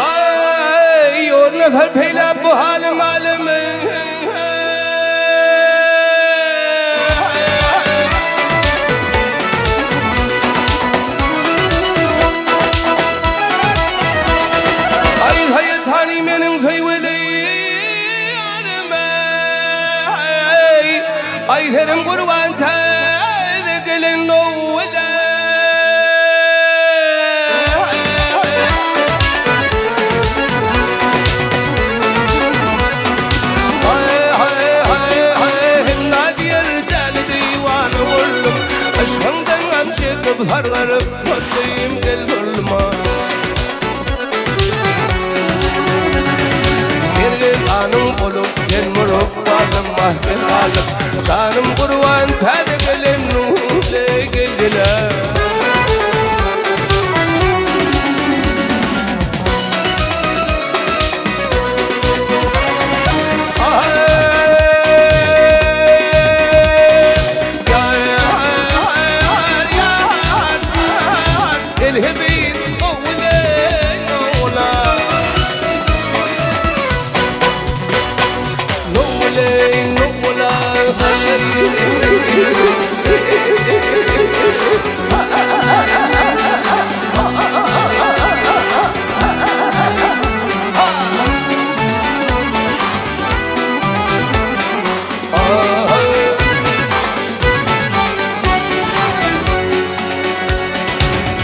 Aý, orna sarp eýläp bu halym alymy. Aý serim gurban täze gelen nowla. Haý haý haý haý hemra diýer däli diwana boldum. Yşkyňdan gam çekip sargaryp boldum gel zulma. Sergezanyň bolup delmuryp galdym ah gel galyp Janym gurban täze gelen nurly gelgile.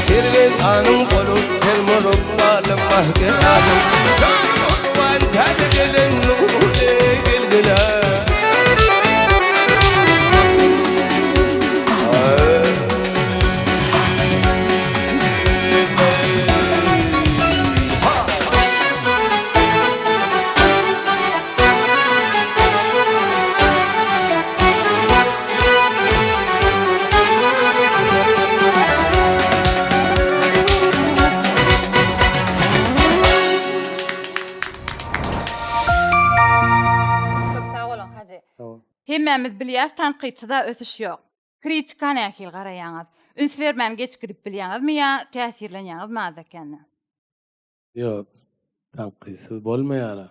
Sergezanyň bolup, termolup, galyp, ah gel-alyp, Gurban täze gelen nurly gelgile. Köp sag boluň Hajy. Hemmämiz bilýäs tankytsyza ösüş ýok. Kritika nähili garaýaňyz? Üns bermän geçip gidip bilýäňizmi ýa täsirlenýäňizmi azda-kände? Ýok, tankytsyz bolmaýar-a.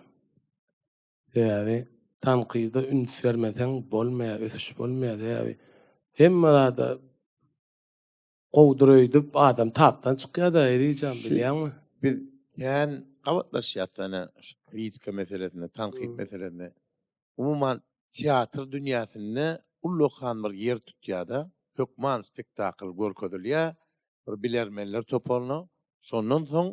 Sebäbi tankyda üns bermeseň bolmaýar, ösüş bolmaýar. Sebäbi hemme zada gowudyr öýdüp adam tapdan çykýar-da Ezijan bilýäňmi? Biz kän gabatlaşýas ene şu kritika meselesinde, tankyt meselesinde. Umuman teatr dünýäsinde ullakan bir ýer tutýar-da, hökman spektakl görkezilýär bir bilermenler toparyna, şondan soň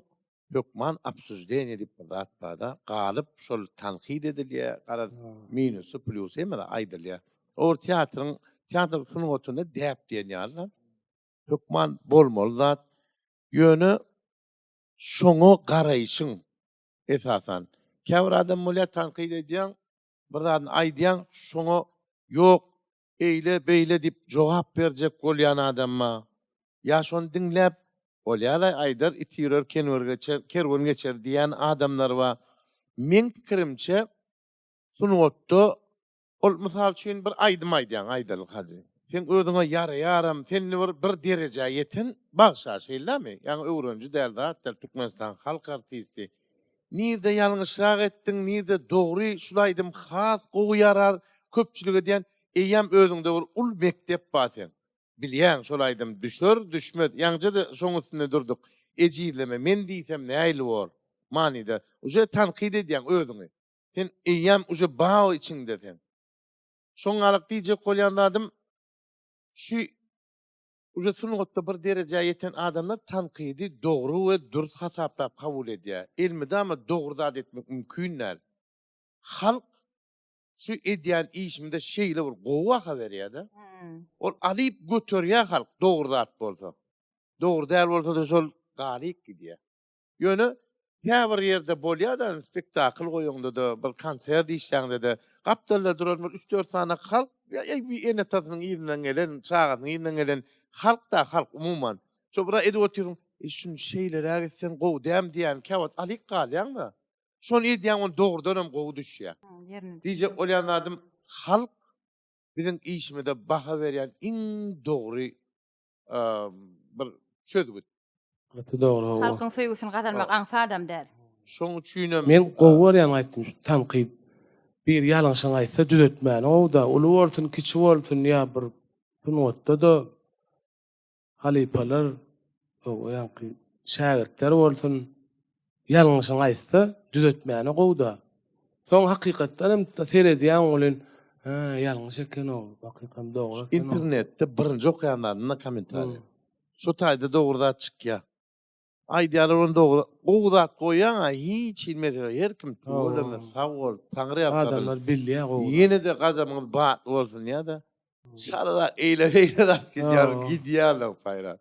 hökman obsuždeniýe diýip bir zat barda, galyp şol tankyt edilýär, garaz minusy, plýusy hemme zat aýdylýar. O bir teatryň, teatr sungatynda däp diýen ýaly-da. Hökman bolmaly zat. Ýöne şoňa garaýşyň esasan. Käbir adam bolýar tankyt edýäň, bir zadyny aýdýaň, şoňa ýok, eýle, beýle diýip jogap berjek bolýan adam bar. Ýa şony diňläp, bolýa-laý, aýdar, it ýürer, kenwer geçer, kerwen geçer diýýän adamlar bar. Meň pikirimçe, sungatda ol, mysal üçin, bir aýdym aýdýaň, aýdaly, Hajy. Seň özüňe ýaraýaram, sen indi bir bir derejä ýeten bagşa, şeýlemi? Ýaňy öwreniji däl, zat däl, Türkmenistanyň halk artisti. Nirde ýalňyşrak etdiň, nirde dogry, şul aýdym has gowy ýarar köpçülige diýen, eýýäm özüňde bir uly mekdep bar seň. Bilýäň şol aýdym düşer, düşmez. Ýaňja-da şoň üstünde durduk. Ejizleme, men diýsem nähili bor? Manyda. Uje tankyt edýäň özüňi. Sen eýýäm uje bar o içiňde seň. Şoňňalyk diýjek bolýan zadym şu uje sungatda bir derejä ýeten adamlar tankydy dogry we dürs hasaplap kabul edýär. Elmydama dogry zat etmek mümkin däl. Halk şu edýän işimize şeýle bir gowy baha berýär-de. Ol alyp göterýär halk dogry zat bolsa. Dogry däl bolsa-da şol galyp gidýär. Ýöne käbir ýerde bolýar-da, spektakl goýaňda-da, bir konsert işläňde-de, gapdalda duran bir üç-dört sany halk, bir ene-atasynyň yzyndan gelen, çagasynyň yzyndan gelen halk-da, halk umuman. Şo bir zat edip otyrsyň, eý, şuny şeýleräk etseň gowy dämi diýýän, käwagt alyp galýaň-da. Şony edýäň, ony dogrudanam gowy düşýär. Diýjek bolýan zadym, halk biziň işimize baha berýän iň dogry bir çözgüt. Gaty dogry hawa. Halkyň söýgüsini gazanmak aňsadam däl. Şoň üçinem. Men gowy görýän aýtdym şu tankyt biri ýalňyşyňy aýtsa düzetmäni gowuda uly bolsun kiçi bolsun ýa bir sungatda-da halypalar ýaňky şägirtler bolsun ýalňyşyňy aýtsa düzetmäni gowuda. Soň hakykatdan hem seredýäň welin. Hä, ýalňyş eken-ow, hakykam dogry eken-ow. Internetde birinji okaýan zadym-da kommentariýa. Şu taýda dogry zat çykýar. Aýdýarlar ony dogry. Gowy zat goýýaň-a hiç hili mesele ýok. Her kim tüweleme sag bol, Taňry ýalkasyn. Adamlar bilýär gowy zat. Ýene-de gadamyňyz batly bolsun diýýär-de. Çala zat eýle beýle zat gidýär, gidýärler paýra.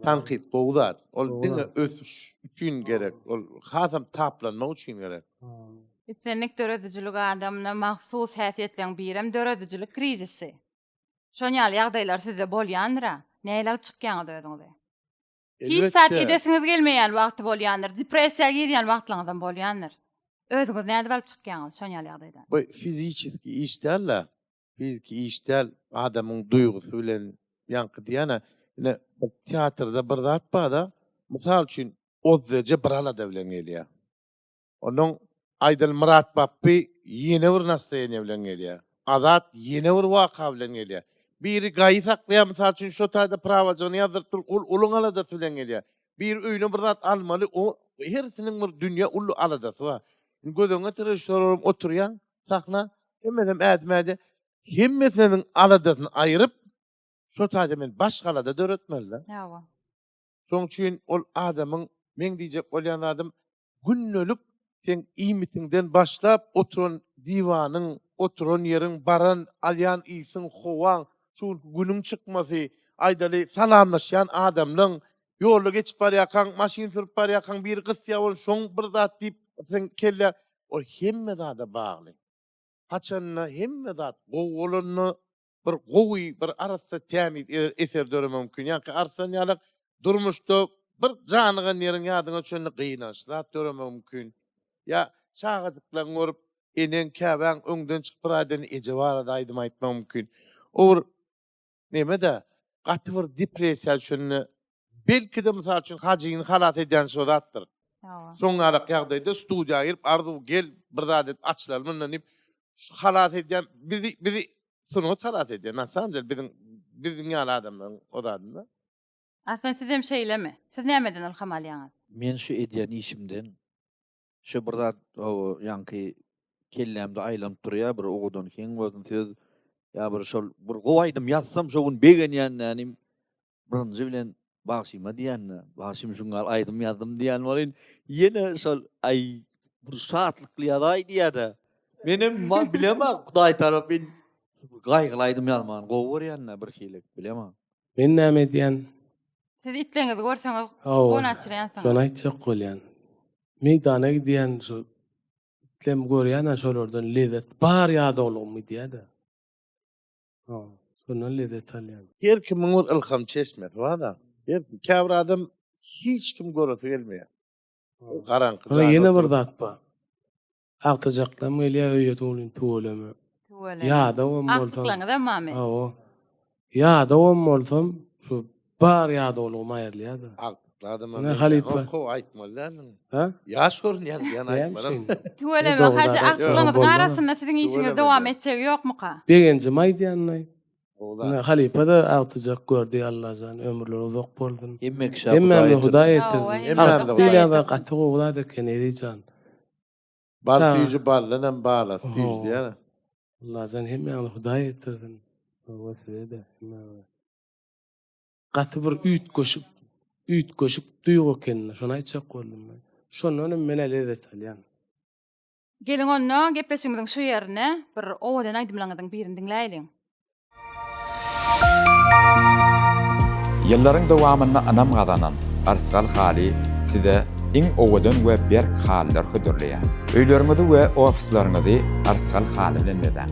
Tankyt gowy zat. Ol diňe ösüş üçin gerek. Ol hasam taplanmak üçin gerek. Islendik döredijilik adamyna mahsus häsiýetleriň birem döredijilik krizisi. Şon ýaly ýagdaýlar sizde bolýandyr-a? Nähili alyp çykýaňyz özüňizi? Hiç zat edesiňiz gelmeýän wagty bolýandyr. Depressiýa girýän wagtlaryňyzam bolýandyr. Özüňizi nädip alyp çykýaňyz şon ýaly ýagdaýdan? Bu fiziçeski iş däl-de. Fiziki iş däl, adamyň duýgusy bilen ýaňky diýýän-ä, ine bir teatrda bir zat bar-da, mysal üçin Ozzeje bir alada bilen gelýär. Onnoň aýdaly Myrat Bapby ýene bir nastroýeniýe bilen gelýär. Azat ýene bir waka bilen gelýär. Biri gaýy saklaýar, mysal üçin, şo taýda prawajygyny ýazdyryp dur, ol olaň aladasy bilen gelýär. Biri öýüne bir zat almaly, o hersiniň bir dünýä uly aladasy bar. Indi göz öňüňe getir, režissýor bolup oturýaň sahna, hemmesem ädim ädýär. Hemmesiniň aladasyny aýryp, şo taýda men başga alada döretmeli-dä. Hawa. Şoň üçin ol adamyň meň diýjek bolýan zadym gündelik seň iýmitiňden başlap oturan diwanyň, oturan ýeriň, baran, alýan ysyň, howaň, şu günki günüň çykmasy, aýdaly salamlaşýan adamlaň, ýolda geçip barýarkaň, maşyn sürüp barýarkaň biri gysýar bolun şoň bir zat diýip seň kellä ol hemme zada bagly. Haçanda hemme zat gowy bolanda bir gowy, bir arassa tämiz eser döremegi mümkin. Ýaňky Arslan ýalak durmuşda bir janygan ýeriň ýadyňa düşende gynançly zat döremegi mümkin. Ýa çagajyklaryňy görüp, eneň, käbäň öňden çykyp bir aýdan eje barada aýdym aýtmagy mümkin. O bir neme-de, gaty bir depressiýa düşende, belki-de mysal üçin Hajyny halas edýän şo zatdyr. Şoň ýalak ýagdaýda studiýa girip, Arzuw gel, bir zat edip açylaly mundan diýip, şu halas edýän bizi bizi sungat halas edýär. Na samom dele biziň biziň ýaly adamlaryň o zadynda. Arslan sizem şeýlemi? Siz nämeden ylham alýaňyz? Men şu edýän işimden şu bir zat hawa ýaňky kellämde aýlanyp durýar bir owadan heň bolsun söz ýa bir şol bir gowy aýdym ýazsam şo gün begenýän nänim Birinji bilen bagşyma diýende, bagşym şuňňal aýdym ýazdym diýen welin, ýene şol aý bir şatlykly ýazaý diýýär-de. Menem bilemok Hudaý tarapyn gaýgyly aýdym ýazmany gowy görýän-dä birhili, bilemok. Men näme edýän? Siz itleňizi görseňiz gon açyrýansyňyz. Şony aýtjak bolýan. Meýdana gidýän şu itlem görýän-ä şolardan lezzet bar ýadawlygym gidýä-de. Şondan lezzet alýan. Her kimiň bir ylham çeşmesi bar-da. Her kim. Käbir adam hiç kim göresi gelmeýär. Garaňky jaýda. Ýene bir zat bar. Agtyjaklam gelýär öýe welin tüweleme. Tüweleme. Ýadawam bolsam. Agtyklaňyzam barmy? Hawa. Ýadawam bolsam şu bar ýadawlygym aýrylýar-da. Agtykly adama men halypa. How aýtmaly däldiň. Ha? Ýaş görünýäň diýen aýtmalam. Tüweleme Hajy agtyklaňyzyň arasynda siziň işiňiz dowam etjegi ýokmuka? Begenjim aýdýanyny. Ine halypa-da agtyjak gördi Allajan ömürleri uzak bolsun. Hemme kişä Hemmämize Hudaý ýetirsin. Agtyk diýilýän zat gaty gowy zat eken Ezizjan. Bal süýji baldanam balasy süýji diýýär. Allajan hemmäňize Hudaý ýetirsin. Hawa size-de hemmäňize. Gaty bir üýtgeşik, üýtgeşik duýgy ekenini, şony aýtjak boldum men. Şondan hem men-ä lezzet alýan. Geliň onda gepleşigimiziň şu ýerinde bir owadan aýdymlaryňyzyň birini diňläýeliň. Ýyllaryň dowamynda ynam gazanan Yrsgal haly size iň owadan we berk halylar hödürleýär. Öýleriňizi we ofisleriňizi Yrsgal haly bilen bezäň!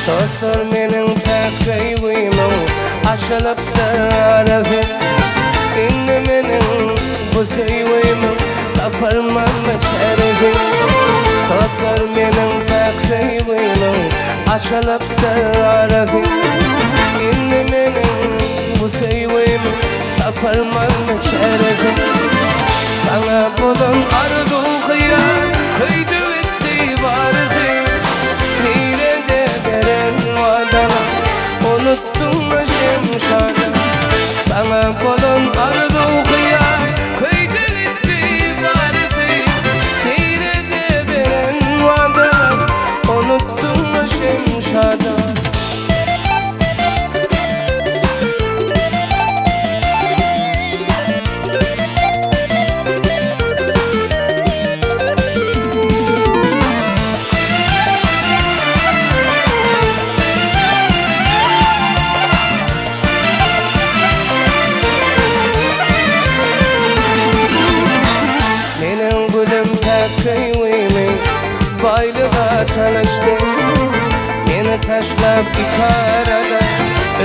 Dostlar meniň päk söýgimiň açylypdyr arasy Indi meniň bu söýgimiň Tapylmazmy çäresi Dostlar meniň päk söýgimiň Açylypdyr arasy Indi meniň bu söýgimiň Tapylmazmy çäresi Saňa bolan. päk söýgimi baýlyga çalyşdy. Meni taşlap ikarada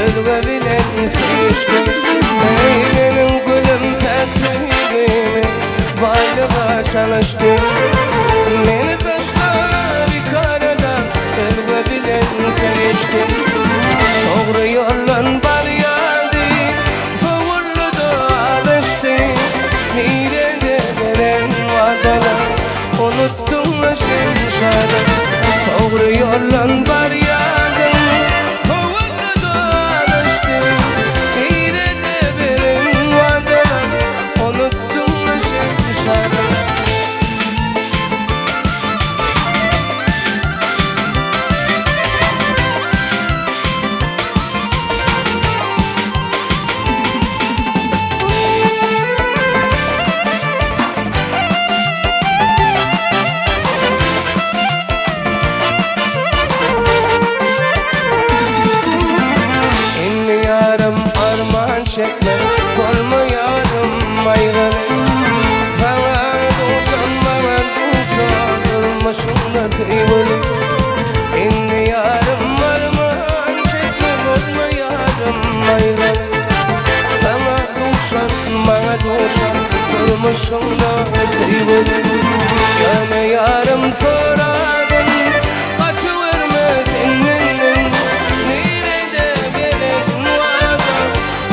özge bilen söýüşdi. Eý meniň gülüm päk söýgimi baýlyga çalyşdy. Meni taşlap ikarada özge bilen söýüşdi. Dogry ýoldan barýardy. Sowuldy-da azaşdy, Nirede beren wadalar, Unutdyňmy şemşadyň? Dogry ýoldan barýardyň, Sowuldy-da azaşdy, Nirede beren wadalar, Unutdyňmy şemşadyň? Indi ýarym arman çekme, Bolma ýarym aýraly. Saňa duşan maňa duşan, Durmuşyňda söýgüli. Indi ýarym arman çekme bolma ýarym aýraly Saňa duşan maňa duşan durmuşyňda söýgüli Ýöne ýarym soradym gaty görme sen menden Nirede beren wada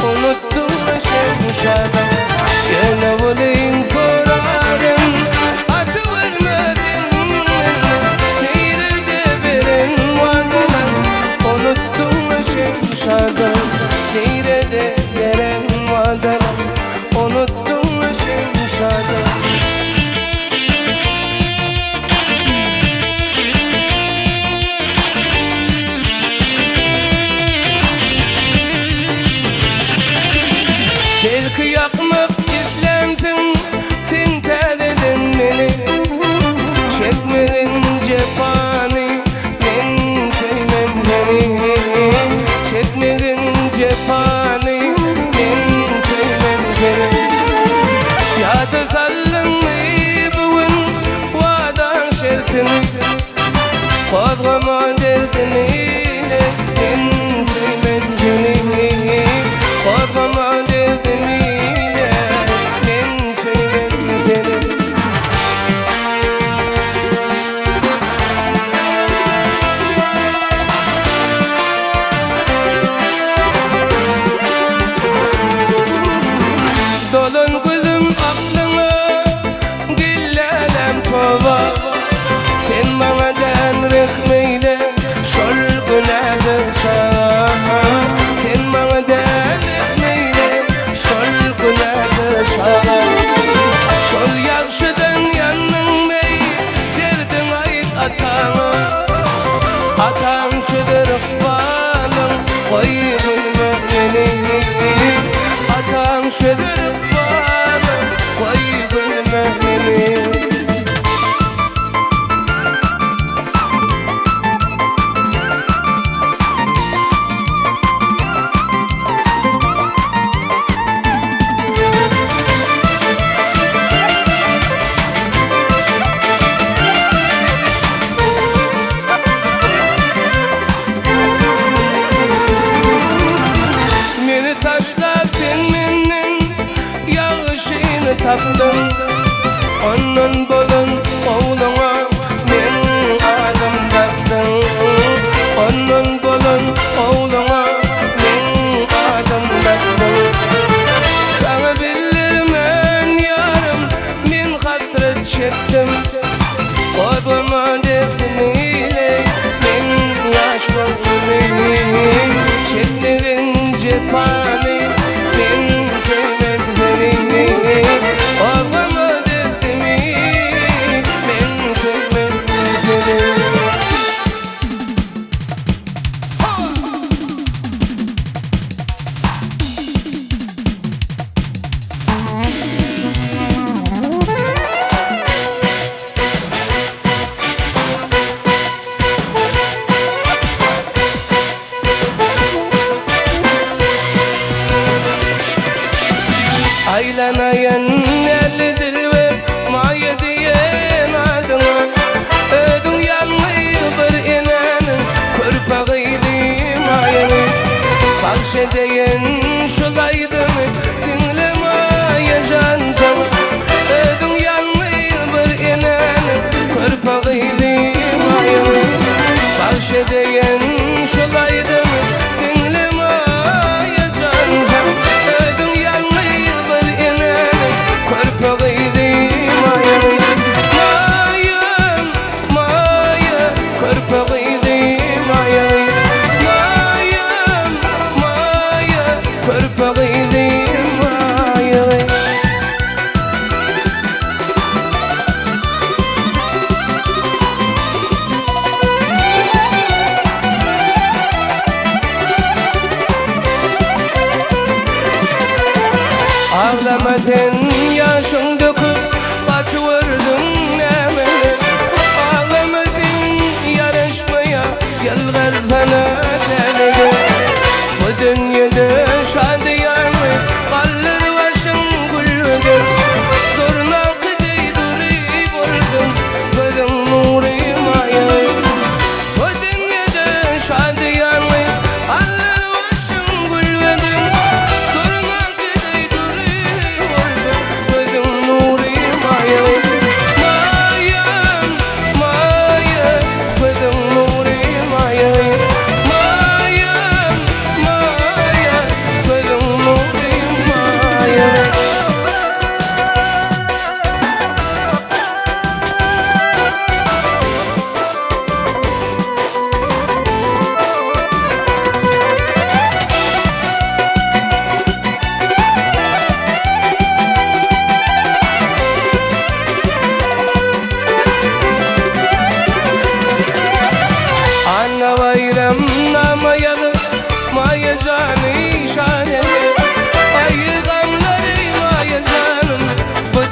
unutdummy şemşada Ýöne welin soraryn Gaty görme sen menden Nirede beren wadalar Unutdummy şemşada Nirede beren wadalar Unutdummy şemşada. Belki ýakmak islänsiň sen täzeden meni Çekmegin jepany men söýmem seni Çekmegin jepany men söýmem seni Ýada saldyňmy bu gün wadaň şertini Gozgama derdimi men söýmem seni Gozgama derdimi men söýmem seni. Dolan gözüm aklyňa Gel älem toba Sen maňa däl rehm eýle Şol günädir çaga Sen maňa däl rehm eýle Şol günädir çaga Şol ýagşydan ýandyň meý Derdiň aýt ataňa Ataň çözer ykbalyň Goý gülme meni Ataň çözer ykbalyň Goý gülme meni. Meni taşlap sen menden ýagşyny tapdyň Ondan bolan ogluňa meň adym dakdyň Ondan bolan ogluňa meň adym dakdyň Saňa bildirmän ýarym men hasrat çekdim Gozgama derdimi ile men ýaş gözümi Çekmegin jepany men söýmem seni Gozgama.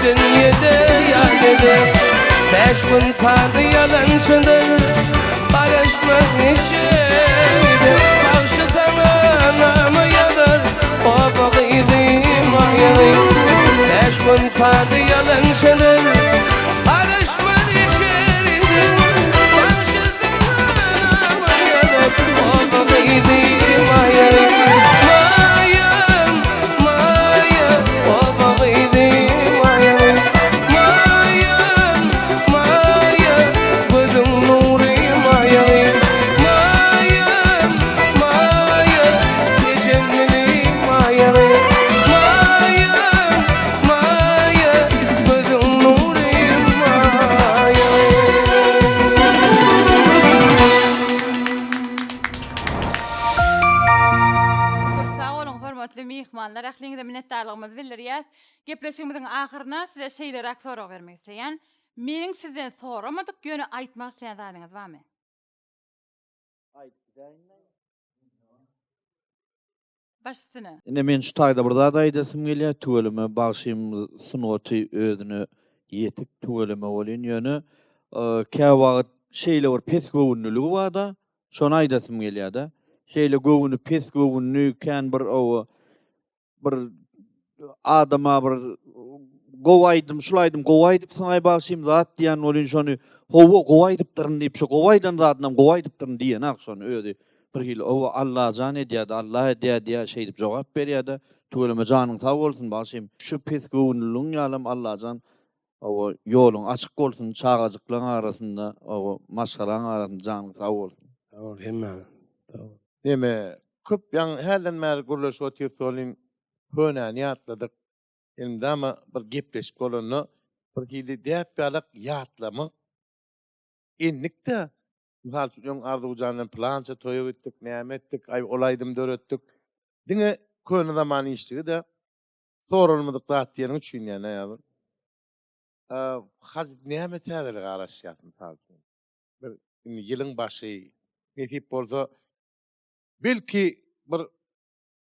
dünýede ýat eder. Bäş gün sady ýalançydyr, garaşmaz işe-de. Bagşy saňa nama ýazar, oba gyzy Maýaly. Bäş gün sady ýalançydyr, garaşmaz işe-de. Bagşy saňa nama ýazar, oba gyzy Maýaly. Maýam, Maýa, oba gyzy Maýaly. Maýam, Maýa, gözüň nury Maýaly. Maýam, Maýa, tejemmili Maýaly. Maýam, Maýa, gözüň nury Maýaly. Köp sag boluň hormatly myhmanlar ähliňize minnetdarlygymyzy bildirýäs. Gepleşigimiziň ahyryna size şeýleräk sorag bermek isleýän. Meniň sizden soramadyk ýöne aýtmak isleýän zadyňyz barmy? Aýdyp gidäýinmi? Baş üstüne. Ine men şu taýda bir zat aýdasym gelýär tüweleme bagşymyz sungaty özüne ýetik tüweleme welin ýöne käwagt şeýle bir pes göwünliligi barda şony aýdasym gelýärde şeýle göwüni pes göwünli kän bir owa bir adama bir gowy aýdym şul aýdym gowy aýdypsyňaý bagşym zat diýen welin şony hawa gowy aýdypdyryn diýip şu gowy aýdan zadynam gowy aýdypdyryn diýenak şony özi bir hili hawa Allajan edýärdi Allah edýär diýýär şeýdip jogap berýärde tüweleme janyň sag bolsun bagşym şu pes göwünliligiň ýalam Allajan hawa ýoluň açyk bolsun çagajyklaň arasynda hawa maşgalaň arasynda janyň sag bolsun. Sag bol hemmäňiz. Sag bol. Neme köp ýaňy hälden bäri gürleşip otyrys welin könäni ýatladyk. Elmydama bir gepleşik bolanda bir hili däp ýalak ýatlamak endik-dä. Mysal üçin öň Arzuwjan bilen pylança toýa gitdik, näme etdik, aý ol aýdym döretdik. Diňe köne zaman işligi-de soralmadyk zat diýeniň üçin ýa-da ýa. Hajy näme täzelige garaşýas mysal üçin? Bir indi ýylyň başy nesip bolsa belki bir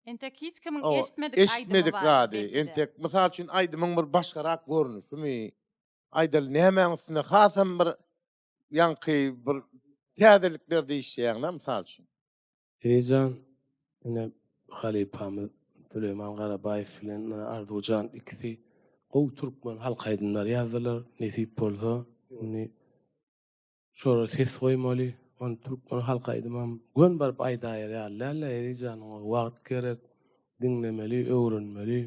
Entek hiç kimiň eşitmedik aýdymy eşitmedik bar zady. belki-de. Entek mysal üçin aýdymyň bir başgarak görnüşimi? Aýdaly nämäň üstünde hasam bir ýaňky bir täzeliklerde işleýäň-dä mysal üçin. Ejejan, ine halypamyz Süleýman Garabaýew bilen mana Arzuwjan ikisi gowy türkmen halk aýdymlary ýazdylar. Nesip bolsa indi şolara ses goýmaly. Ony türkmen halk aýdymam gön baryp aýdaýar ýaly däl-de Ejejan oňa wagt gerek, diňlemeli, öwrenmeli.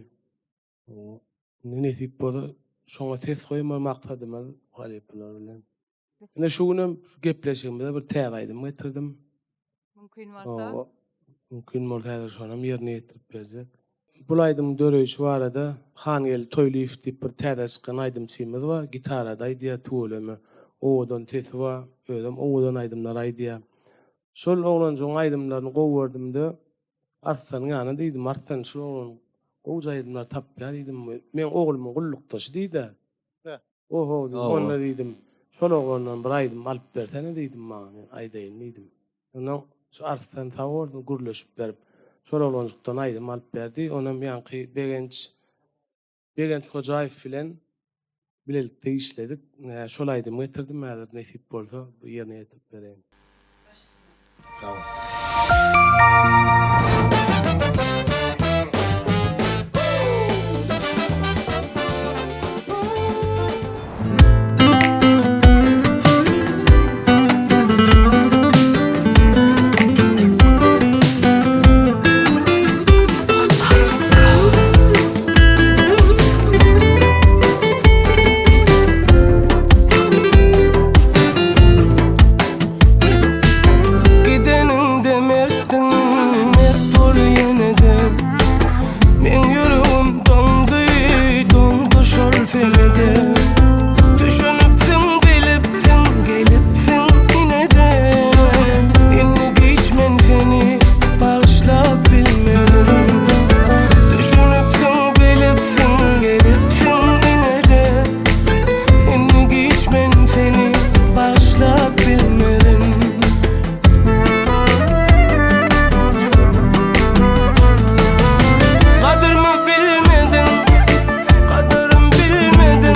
Indi nesip bolsa şoňa ses goýma maksadymyz halypalar bilen. Ine şu günem şu gepleşigimize bir täze aýdym getirdim. Mümkin bolsa. Mümkin bolsa häzir şonam ýerine ýetirip berjek. Bul aýdymyň döreýşi barada Hangeldi Toýlyýew diýip bir täze çykan aýdymçymyz bar. Gitarada aýdýar, tüweleme. Owadan sesi bar, özem owadan aýdymlar aýdýar. Şol oglanjygyň aýdymlaryny gowy gördüm-de, Arslanyň ýanyna diýdim, Arslan şul oglan gowja aýdymlar tapýar diýdim. Meň oglumyň gullukdaşy diýdi. Oho diýdim, onda diýdim, şol oglandan bir aýdym alyp bersene diýdim maňa, men aýdaýyn diýdim. Ondan şu Arslan sag bolsun gürleşip berip, şol oglanjykdan aýdym alyp berdi. Onam ýaňky Begenç Begenç Hojaýew bilen bilelikde işledik. Şol aýdymy getirdim, häzir nesip bolsa ýerine ýetirip bereýin. Sag bol. Gideniňde mertdiň, mert bol ýene-de Meň ýüregim doňdy, doňdy şol senede Düşünipsiň, bilipsiň, gelipsiň ine-de Indi giç men seni bagyşlap bilmerin Düşünipsiň, bilipsiň, gelipsiň ine-de Indi giç men seni bagyşlap bilmerin. Gadyrymy bilmediň, gadyrym bilmediň.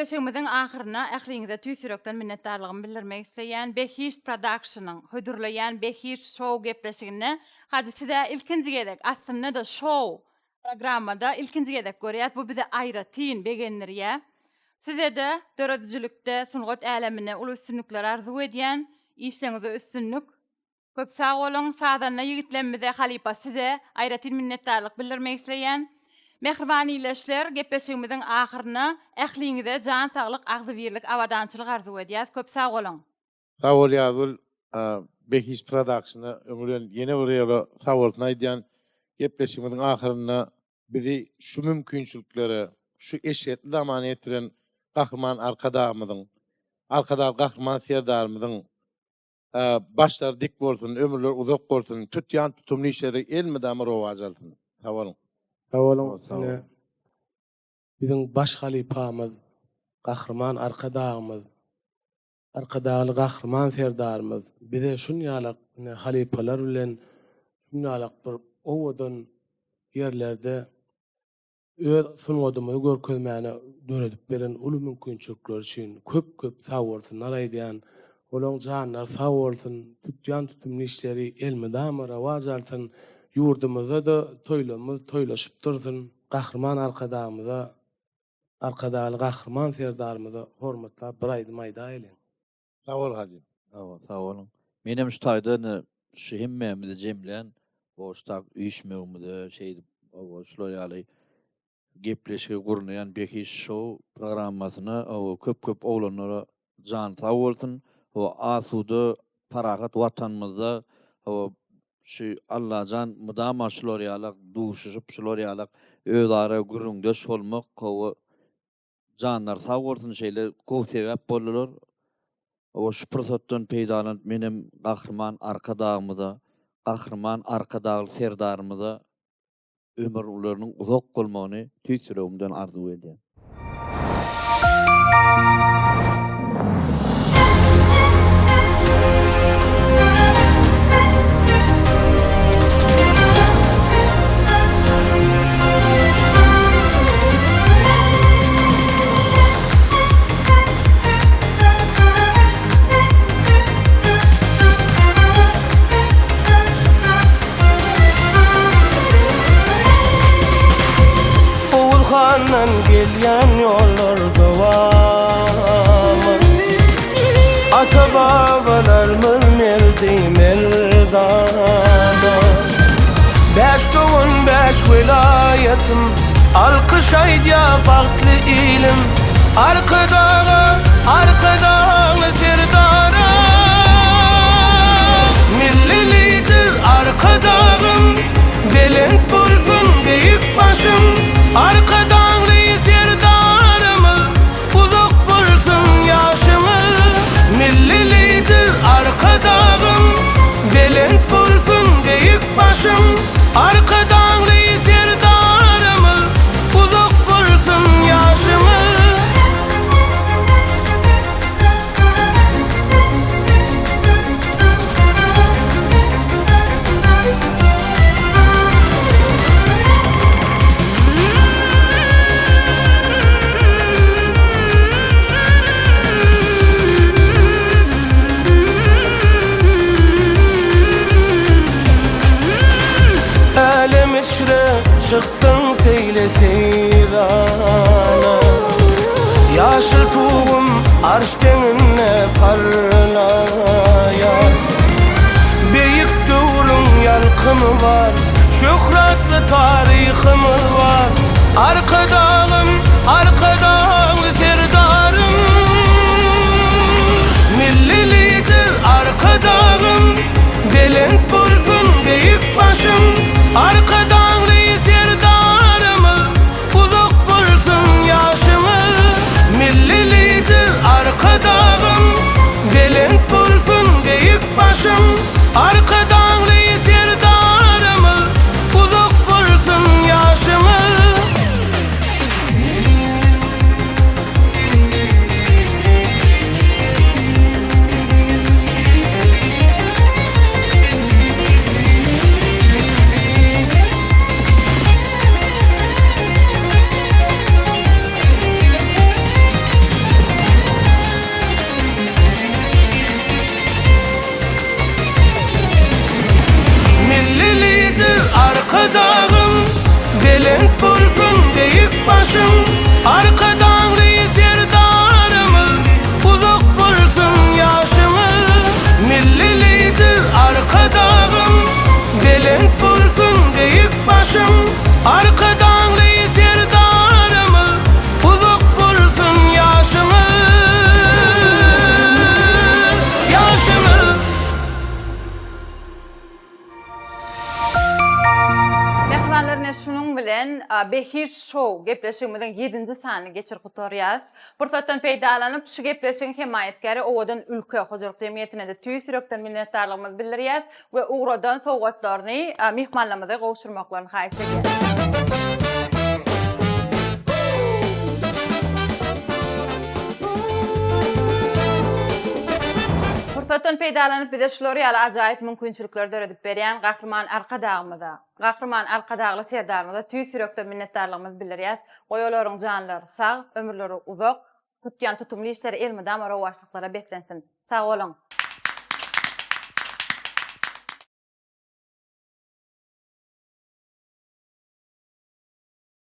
Gepleşigimiziň ahyrynda ähliňize tüýs ýürekden minnetdarlygymy bildirmek isleýän. Behişt Production-yň hödürleýän Behişt Show gepleşiginde Hajy siz-ä ilkinji gezek, aslynda-da şou programmada ilkinji gezek görýäs. Bu bizi aýratyn begendirýär. Size-de döredijilikde, sungat äleminde uly üstünlikler arzuw edýän. Işleriňizde üstünlik. Köp sag boluň sazanda ýigitlemmize halypa size aýratyn minnetdarlyk bildirmek isleýän. Mähriban ildeşler gepleşigimiziň ahyrynda ähliňize jan saglyk agzybirlik abadançylyk arzuw edýäs köp sag boluň. Sag bol Ýazgül Behişt Productiona öňi bilen ýene bir ýola sag bolsun aýdýan. Gepleşigimiziň ahyrynda bizi şu mümkinçiliklere, şu eşretli zamana ýetiren Gahryman Arkadagymyzyň, Arkadagly Gahryman Serdarymyzyň Başlary dik bolsun, ömürleri uzak bolsun, tutýan tutumly işleri elmydama rowaç alsyn. Sag boluň. Sag boluň. Ine, biziň baş halypamyz Gahryman Arkadagymyz, Arkadagly Gahryman Serdarymyz bize şunýalak ine halypalar bilen şunýalak bir owadan ýerlerde öz sungatymyzy görkezmäne döredip beren uly mümkinçilikleri üçin köp-köp sagbolsunlar aýdýan. Olaň janlary sag bolsun, tutýan tutumly işleri elmydama rowaç alsyn, ýurdumyzda-da toýlamyz toýlaşyp dursun. Gahryman Arkadagymyza, Arkadagly Gahryman Serdarymyza hormatlap bir aýdym aýdaýlyň. Sag bol Hajy. Sag bol, sag boluň. Menem şu taýda ine şu hemmämizi jemlän boştak üýşmegimize şeýdip oba şular ýaly gepleşigi gurnaýan Behiş şou programmasyna oba köp köp oglanlara jany sag bolsun. Oba asuda parahat watanymyzda oba şu Allajan mydama şular ýalak duşuşyp şular ýalak özara gürrüňdeş bolmak oba Janlary sag bolsun şeýle gowy sebäp boldular. Oba şu pursatdan peýdalanyp menem Gahryman Arkadagymyza, Gahryman Arkadagly Serdarymyza ömürleriniň uzak bolmagyny tüýs ýüregimden arzuw edýän. Oguz handan gelýän ýollar dowamat. Ata-babalarymyz merdi merdana. Bäş dogan bäş welaýatym Alkyş aýdýar bagtly ilim Arkadaga Arkadagly Serdara Milli Lider Arkadagym Belent bolsun beýik başyň Arkadagly Serdarymyz Uzak bolsun ýaşyňyz Milli Lider Arkadagym Belent bolsun beýik başyň Arkadagly Serdarymyz Uzak bolsun ýaşyňyz. Älem içre çyksaň seýle seýrana Ýaşyl tugum arş deňinde parlaýar Beýik döwrüň ýalkymy bar Şöhratly taryhymyz bar Arkadagym, Arkadagly Serdarym Milli Lider Arkadagym Belent bolsun beýik başyň Arkadagly Serdarymyz Uzak bolsun ýaşyňyz Milli Lider Arkadagym Belent bolsun beýik başyň Arkadagly Serdarymyz Uzak bolsun ýaşyňyz. bilen Behişt Show gepleşigimiziň ýedinji sanyny geçirip gutarýas. Pursatdan peýdalanyp, şu gepleşigiň hemaýatkäri Owadan Ülke hojalyk jemgyýetine-de tüýs ýürekden minnetdarlygymyzy bildirýäs we ugradan sowgatlaryny myhmanlarymyza gowşurmaklaryny haýyş edýäs. Pursatdan peýdalanyp, bize şular ýaly ajaýyp mümkinçilikleri döredip berýän Gahryman Arkadagymyza, Gahryman Arkadagly Serdarymyza tüýs ýürekden minnetdarlygymyzy bildirýäs. Goý olaryň janlary sag, ömürleri uzak, tutýan tutumly işleri elmydama rowaçlyklara beslensin. Sag boluň!